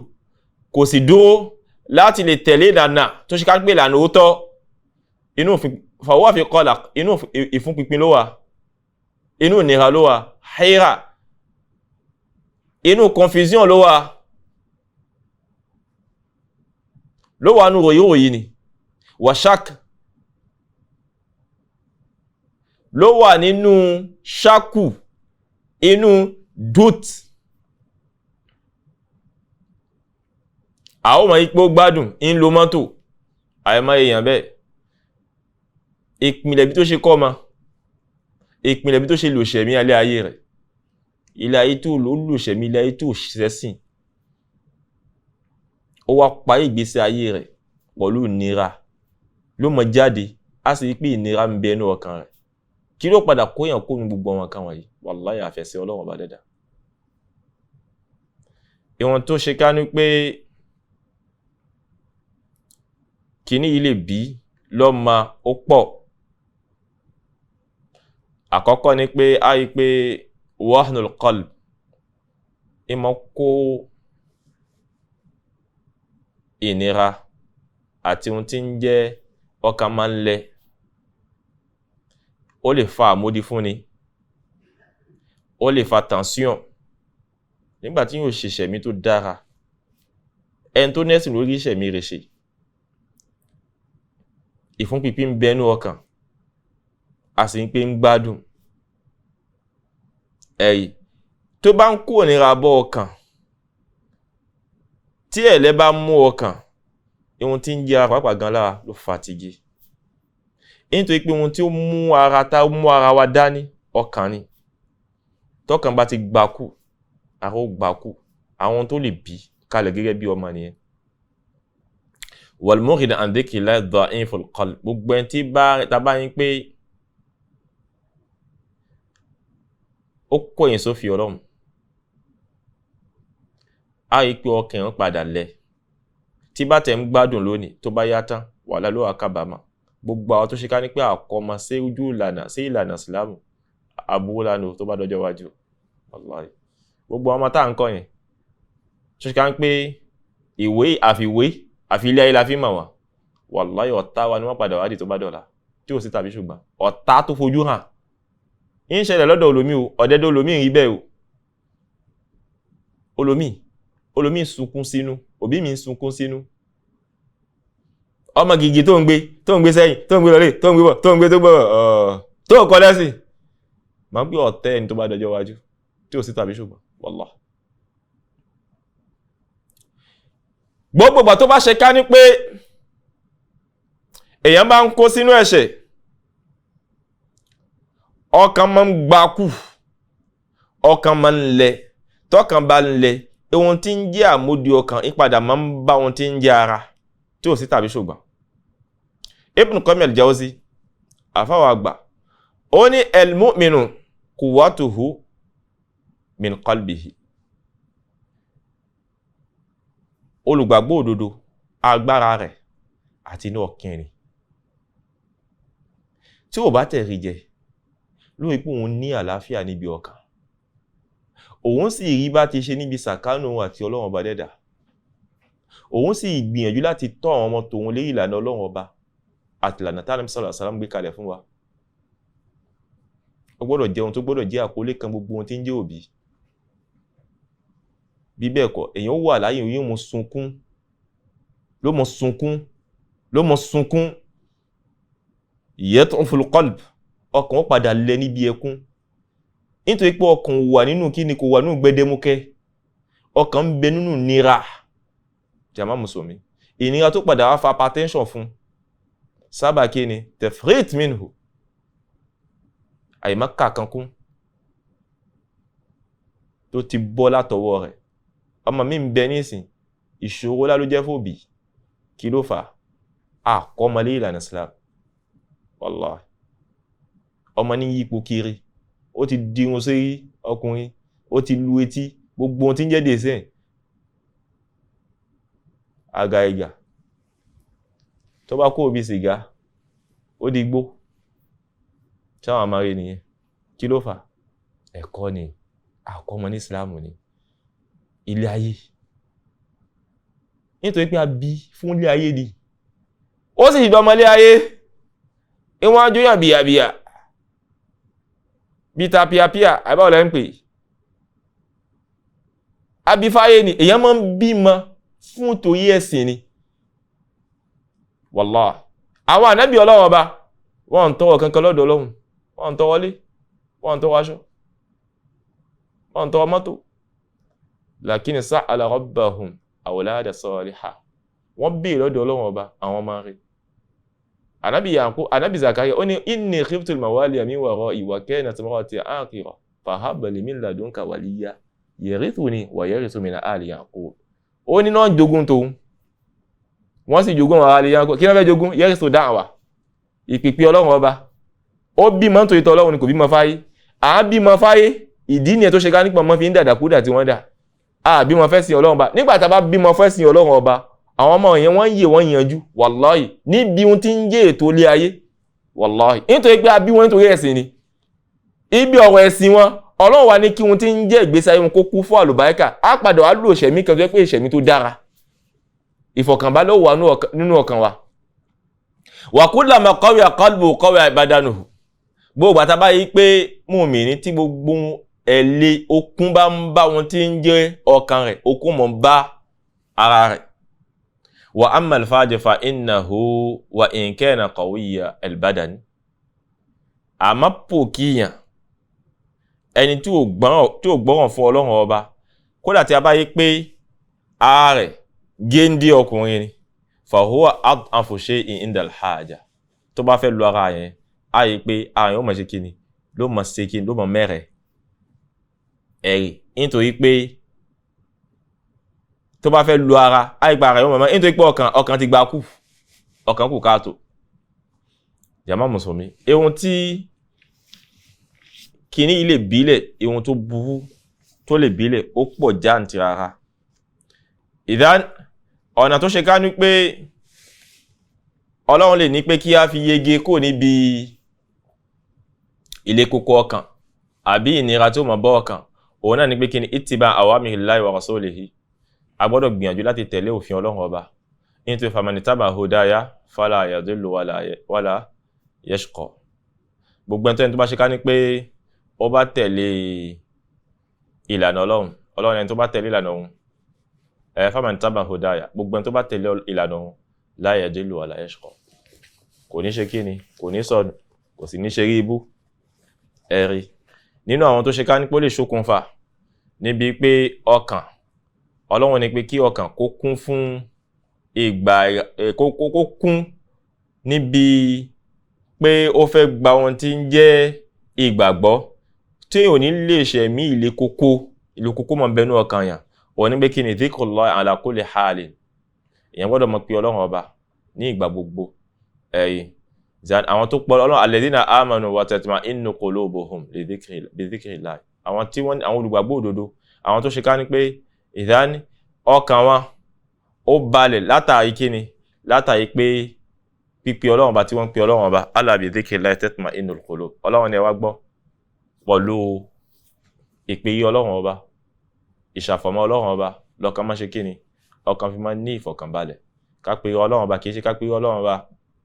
kò sì dúró láti lè tẹ̀lé ìlànà tó ṣe ká pé ìlànà òótọ́, inú fàwọ́ fi kọlà, inú ìfúnpinpin ló wà, inú ìnira ló wà, haira, inú confusion ló wà, ló wà nú ròyìnròyìn ni, wàṣák ló wà nínú ṣákù, inú dút. Àwọn ọmọ ipò gbádùn ń lo mọ́tò, àìmọ́ èèyàn bẹ́ẹ̀, Ìpìlẹ̀ bí tó ṣe kọ́ ma, ìpìlẹ̀ bí tó ṣe lòṣẹ̀mí alẹ́ ayé rẹ̀, ilé ayé tó lò lòṣẹ̀mí, ilé ayé tó ṣẹ́sìn, ó wá parí ìgbésí ayé rẹ̀ pẹ̀lú ìnira ló mọ jáde, á sì rí pé ìnira ń bẹ inú ọkàn rẹ̀. Kí ló padà kóyàn kó nu gbogbo àwọn kan wọ̀nyí? Wàláyà àfẹsẹ̀ Ọlọ́run ọba dẹ́dà. Ìwọ̀n tó ṣe ká ní pé kíní yìí lè bí lọ́mọ ó pọ̀. Àkọ́kọ́ ni pé a rí pé wahnul qalb ìmọ̀ kó ìnira àti ohun tí ń jẹ́ ọkàn máa ń lẹ, ó lè fa àmódi fúnni, ó lè fa tension nígbà tí yóò ṣe ìṣẹ̀mí tó dára. Ẹni tó nẹ́sìn lórí ìṣẹ̀mí rẹ̀ ṣe, ìfúnpinpin ń bẹnu ọkàn, a sì ń pé ń gbádùn. Ẹ̀yí tó bá ń kó ìnira bọ́ ọkàn, tí ẹ̀lẹ́ bá mú ọkàn, ohun tí ń jẹ́ ara pàápàá gan lára ló fàtìgì. Nítorí pé ohun tí ó mú ara tá mú ara wa dání ọkàn ni. Tọkàn bá ti gbákù, ara ó gbákù. Àwọn tó lè bí kalẹ̀ gẹ́gẹ́ bí ọmọ nìyẹn. Wal-mu'rid an dhikrillahi da'iful qalb. Gbogbo ẹni tí bá bá yín pé ó kọ̀yìn sófin Ọlọ́run, á rí pé ọkàn ń padà lẹ̀. Tí bá tẹ̀ ń gbádùn lónìí, tó bá yá tán, wàhálà ló wà kábàámà. Gbogbo àwọn tó ṣe ká ní pé àkọ́mọ sí ojú ìlànà sí ìlànà ìsìlámù, aburú lánàá tó bá dọjọ́ iwájú. Wàláhì. Gbogbo àwọn ọmọ tá à ń kọ́ yẹn, tó ṣe ká ní pé ìwé àfiwé àfi ilé ayé la fi mọ̀ wọ́n. Wàláhì ọ̀tá wa ni wọ́n padà wádìí tó bá dọ̀la, tí ò sí tàbí ṣùgbọ́n ọ̀tá tó fojú hàn. Ń ṣẹlẹ̀ lọ́dọ̀ olómi o, ọ̀dẹ́dẹ́ olómi rí bẹ́ẹ̀ o. Olómi ń sunkún sínú, òbí mi ń sunkún sínú. Ọmọ gidi tó ń gbé sẹ́yìn, tó ń gbé lọlé, tó ń gbé bọ̀, tó ń gbé tó gbọ́, tó kọ́ lẹ́sìn. Màá gbé ọ̀tẹ́ ẹni tó bá dọjọ́ iwájú, tí ò sí tàbí ṣùgbọ́n, wàláhì. Gbogbo ìgbà tó bá ṣe ká ní pé èèyàn bá ń kó sínú ẹ̀ṣẹ̀, ọkàn máa ń gbákù, ọkàn máa ń lẹ. Tọkàn bá ń lẹ, ohun tí ń jẹ́ àmódi ọkàn ìpadà máa ń bá ohun tí ń jẹ́ ara, tí ò sí tàbí ṣùgbọ́n. Ibn Qayyim al-Jawzi, àfáwà àgbà, ó ní al-mu'minu quwwatuhu min qalbihi. Olùgbàgbọ́ òdodo, agbára rẹ̀ àti inú ọkàn ni. Tí ò bá tẹ̀rí jẹ, lórí pé òun ní àlàáfíà níbi ọkàn, òun sì rí bá ti ṣe níbi sàkánù àti Ọlọ́run ọba dẹ́dà, òun sì gbìyànjú láti tọ́ àwọn ọmọ tòun lé ìlànà Ọlọ́run ọba àti ìlànà tí Ànábì sallallahu alaihi wasallam gbé kalẹ̀ fún wa. Ó gbọ́dọ̀ jẹ́ ohun tó gbọ́dọ̀ jẹ́ àkọlé kan gbogbo ohun tí ń jẹ́ òbí. Bí bẹ́ẹ̀ kọ́, èèyàn wà láyé yóò mọ sunkún, ló mọ sunkún, ló mọ sunkún. Yat'uful qalb, ọkàn ó padà lẹ níbi ẹkún. Nítorí pé ọkàn wà nínú kíni, kò wà nínú gbẹdẹmukẹ, ọkàn ń bẹ nínú nira. Jàmá mùsùlùmí, ìnira tó padà wá fa hypertension fún sábà kíni tefrit minhu, àìmọ́kà kan kún tó ti bọ́ látọwọ́ rẹ̀. Ọmọ mi ń bẹ nísìn, ìṣòro lá ló jẹ́ fòbí. Kí ló fà á? Àkọ́mọlé ìlànà Islam. Wallahi. Ọmọ ní yípo kiri, ó ti dirun sí ọkùnrin, ó ti lu etí, gbogbo ohun tí ń jẹ́ dèsẹ́ àgà ìgà. Tó bá kó òbí sìgá, ó di igbó. Ṣáwọn àmàrí nìyẹn. Kí ló fà á? Ẹ̀kọ́ ni, àkọ́mọ ní Islam ni, ilé ayé. Nítorí pé a bí fún ilé ayé ni, ó sì dọmọ ilé ayé. Ìwọ̀n ajóyàn bìyàbìyà bí ta píapíà, àbáwọ̀ lẹ́ ń pè abífáyé ni. Èyàn máa ń bímọ fún torí ẹ̀sìn ni. Wallahi. Àwọn ànábì Ọlọ́run ọba, wọ́n ń tọrọ kankan lọ́dọ̀ Ọlọ́run, wọ́n ń tọrọ ilé, wọ́n ń tọrọ aṣọ, wọ́n ń tọrọ mọ́tò. Lakin sa'ala rabbahum awlada salihah. Wọ́n béèrè lọ́dọ̀ Ọlọ́run ọba àwọn ọmọ rẹ̀. Anabi Yaqub, Anabi Zakaria, ó ní inni khiftul mawaliya min wara'i wa kanat imra'ati aqira fahab li min ladunka waliya yarithuni wa yarithu min ali Yaqub. Ó ní náà jogún tòun, wọ́n sì jogún àwọn ali Yaqub. Kí ló fẹ́ jogún? Yarithu da'wa, ìpìpì Ọlọ́run ọba. Ó bímọ nítorí tọ́ Ọlọ́run ni, kò bímọ fáyé. À ń bímọ fáyé, ìdí nìyẹn tó ṣe ká nípa ọmọ fi ń dàdàkúdà tí wọ́n dà. À bímọ fẹ́ sin Ọlọ́run ọba. Nígbà tá a bá bímọ fẹ́ sin Ọlọ́run ọba, àwọn ọmọ yẹn wọ́n ń yè, wọ́n yanjú, wàláhì, níbi ohun tí ń jẹ́ ètò ilé ayé, wàláhì, nítorí pé a bí wọn nítorí ẹ̀sìn ni. Ibi ọ̀rọ̀ ẹ̀sìn wọn, Ọlọ́run wa ní kí ohun tí ń jẹ́ ìgbésí ayé wọn kó kú fún àlùbáríkà. Á padà wá lò ìṣẹ̀mí kan tó jẹ́ pé ìṣẹ̀mí tó dára, ìfọ̀kànbalẹ̀ ó wà nínú ọkàn wa. Wa kullama qawiya qalbuhu qawiya badanuhu. Gbogbo àtàbá yìí pé mùmínì tí gbogbo ẹ̀lẹ́ okun bá ń bá wọn tí ń jẹ́ ọkàn rẹ̀, okun mọ̀ ń bá ara rẹ̀. Wa amma al-fajir fa innahu wa in kana qawiyya al-badan. Àmọ́ pòkìyàn, ẹni tí ò gbọ́ràn fún Ọlọ́run ọba, kódà tí a bá yí pé ara rẹ̀ géńdé ọkùnrin ni, fa huwa ad'afu shay'in inda al-haja. Tó bá fẹ́ lu ara yẹn, a yí pé ara yẹn ó mọ̀ ṣe kíni, ló mọ̀ ṣe kíni, ló mọ̀ mẹ́rẹ̀ ẹ̀rì, nítorí pé tó bá fẹ́ lu ara, a yí pé ara yẹn ó mọ̀ mẹ́rẹ̀, nítorí pé ọkàn ti gba kú, ọkàn kù káàtó. Jàmá mùsùlùmí, ehun tí kíní yìí lè bílẹ̀, ehun tó burú tó lè bílẹ̀, ó pọ̀ jáǹtìrara. Ìdán ọ̀nà tó ṣe ká ní pé Ọlọ́run lè ní pé kí a fi yege kó níbi ilé kókó ọkàn àbí ìnira tó mọ̀ bọ́ ọkàn, òun náà ní pé kí ni ittiba awamirillahi wa rasulihi. A gbọ́dọ̀ gbìyànjú láti tẹ̀lé òfin Ọlọ́run ọba, nítorí famani taba hudaya fala yadillu wala yashqa. Gbogbo ẹni tó bá ṣe ká ní pé ó bá tẹ̀lé ìlànà Ọlọ́run, Ọlọ́run ẹni tó bá tẹ̀lé ìlànà òun, famani taba hudaya, gbogbo ẹni tó bá tẹ̀lé ìlànà òun, la yadillu wala yashqa, kò ní ṣe kí ni, kò ní sọnù, kò sì ní ṣe rí ibú. Ẹ̀rí nínú àwọn tó ṣe ká ní pé ó lè ṣokùnfà níbi pé ọkàn Ọlọ́run ni pé kí ọkàn kó kún fún ìgbà, kó kún níbi pé ó fẹ́ gba ohun tí ń jẹ́ ìgbàgbọ́ tí ò ní lè ṣẹ̀mí ilé kókó mọ̀ bẹnu ọkàn yàn. Òun ní pé kí ni dhikrullah ala kulli halin. Èèyàn gbọ́dọ̀ mọ̀ pé Ọlọ́run ọba ní ìgbà gbogbo. Ẹ̀yìn àwọn tó pọ̀ Ọlọ́run, alladhina amanu wa tatma'innu qulubuhum bi dhikrillah. Àwọn tí wọ́n, àwọn olùgbàgbọ́ òdodo, àwọn tó ṣe ká ní pé ìdání ọkàn wọn ó balẹ̀ látàrí kíni, látàrí pé pípe Ọlọ́run ọba tí wọ́n ń pe Ọlọ́run ọba, ala bi dhikrillah tatma'innul qulub. Ọlọ́run ni ẹ wá gbọ́ pọ̀lú ìpè yí Ọlọ́run ọba, ìṣàfọ̀mọ́ Ọlọ́run ọba, lọ́kàn máa ṣe kíni, ọkàn fi máa ní ìfọ̀kànbalẹ̀. Ká pe Ọlọ́run ọba, kì í ṣe ká pe Ọlọ́run ọba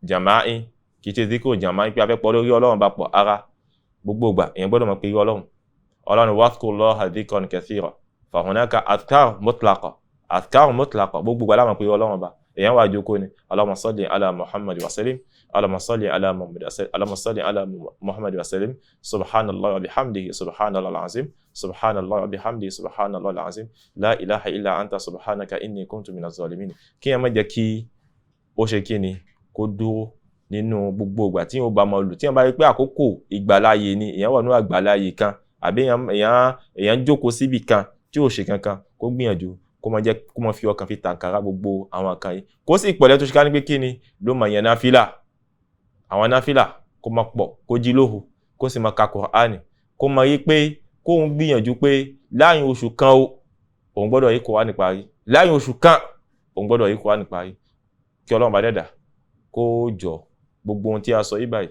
jàmáì, kì í ṣe díkò jàmáì pé a fẹ́ pọ̀ lórí Ọlọ́run ọba pọ̀ ara. Gbogbo ìgbà èèyàn gbọ́dọ̀ mọ̀ pé Ọlọ́run Ọlọ́run wadhkurullaha dhikran kathira fa hunaka adhkar mutlaqa, adhkar mutlaqa, gbogbo ìgbà la máa pé Ọlọ́run ọba. Èèyàn wà jókòó ni Allahumma salli ala Muhammad wa sallim, Allahumma salli ala Muhammad wa sallim, Allahumma salli ala Muhammad wa sallim, subhanallahi wa bihamdihi, subhanallahi al-azim, subhanallahi wa bihamdihi, subhanallahi al-azim, la ilaha illa anta subhanaka inni kuntu minaz zalimin. Kí ẹ má jẹ́ kí ó ṣe kí ni kó dúró nínú gbogbo ìgbà tí yóò bá máa lò. Tí wọ́n bá rí pé àkókò ìgbàláyè ni, èèyàn wà ní àgbàláyè kan àbí èèyàn jókòó síbì kan tí ò ṣe kankan, kó gbìyànjú kó máa jẹ́ kó máa fi ọkàn fi tànkárá gbogbo àwọn kan yìí. Kó sì pẹ̀lẹ́ tó ṣe ká ní pé kí ni ló máa yan náfìlà, àwọn náfìlà kó máa pọ̀, kó jí lóru, kó sì máa ka Kùránì, kó máa rí pé kóun gbìyànjú pé láàrin oṣù kan o, òun gbọ́dọ̀ yí Kùránì parí, láàrin oṣù kan òun gbọ́dọ̀ yí Kùránì parí. Kí Ọlọ́run bá dẹ̀dà kó jọ gbogbo ohun tí a sọ yìí báyìí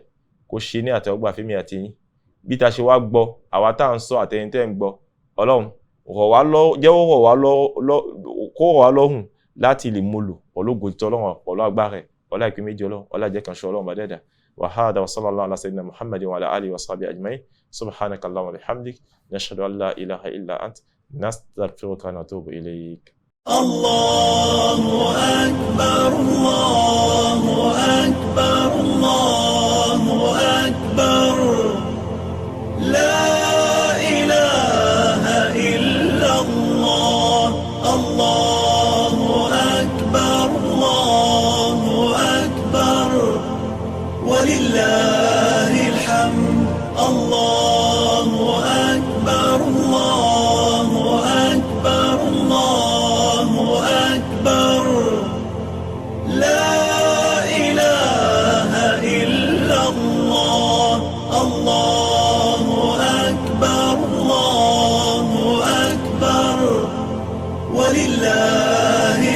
kó ṣe ní àtẹ́wọ́gbà fẹ́mi àti yín. Bí ta ṣe wá gbọ́, àwa tá à ń sọ àtẹ̀yin tẹ́ ń gbọ́, Ọlọ́run rọ̀ wá lọ́, jẹ́wọ́ rọ̀ wá lọ́, kó rọ̀ wá lọ́hùn láti lè mú lò pẹ̀lú ògo ti Ọlọ́run, pẹ̀lú agbára rẹ̀, ọlá ìpín méjì Ọlọ́run, ọlá ìjẹ́ kan ṣo Ọlọ́run bá dẹ́dà. Wa hadha wa sallallahu ala sayyidina Muhammadin wa ala alihi wa sahbihi ajma'in. Subhanaka Allahumma wa bihamdik, nashhadu an la ilaha illa ant, nastaghfiruka wa natubu ilayk. Allahu akbar, Allahu akbar, Allahu akbar. La ilaha illa Allah, Allahu akbar, Allahu akbar. الله أكبر الله أكبر ولله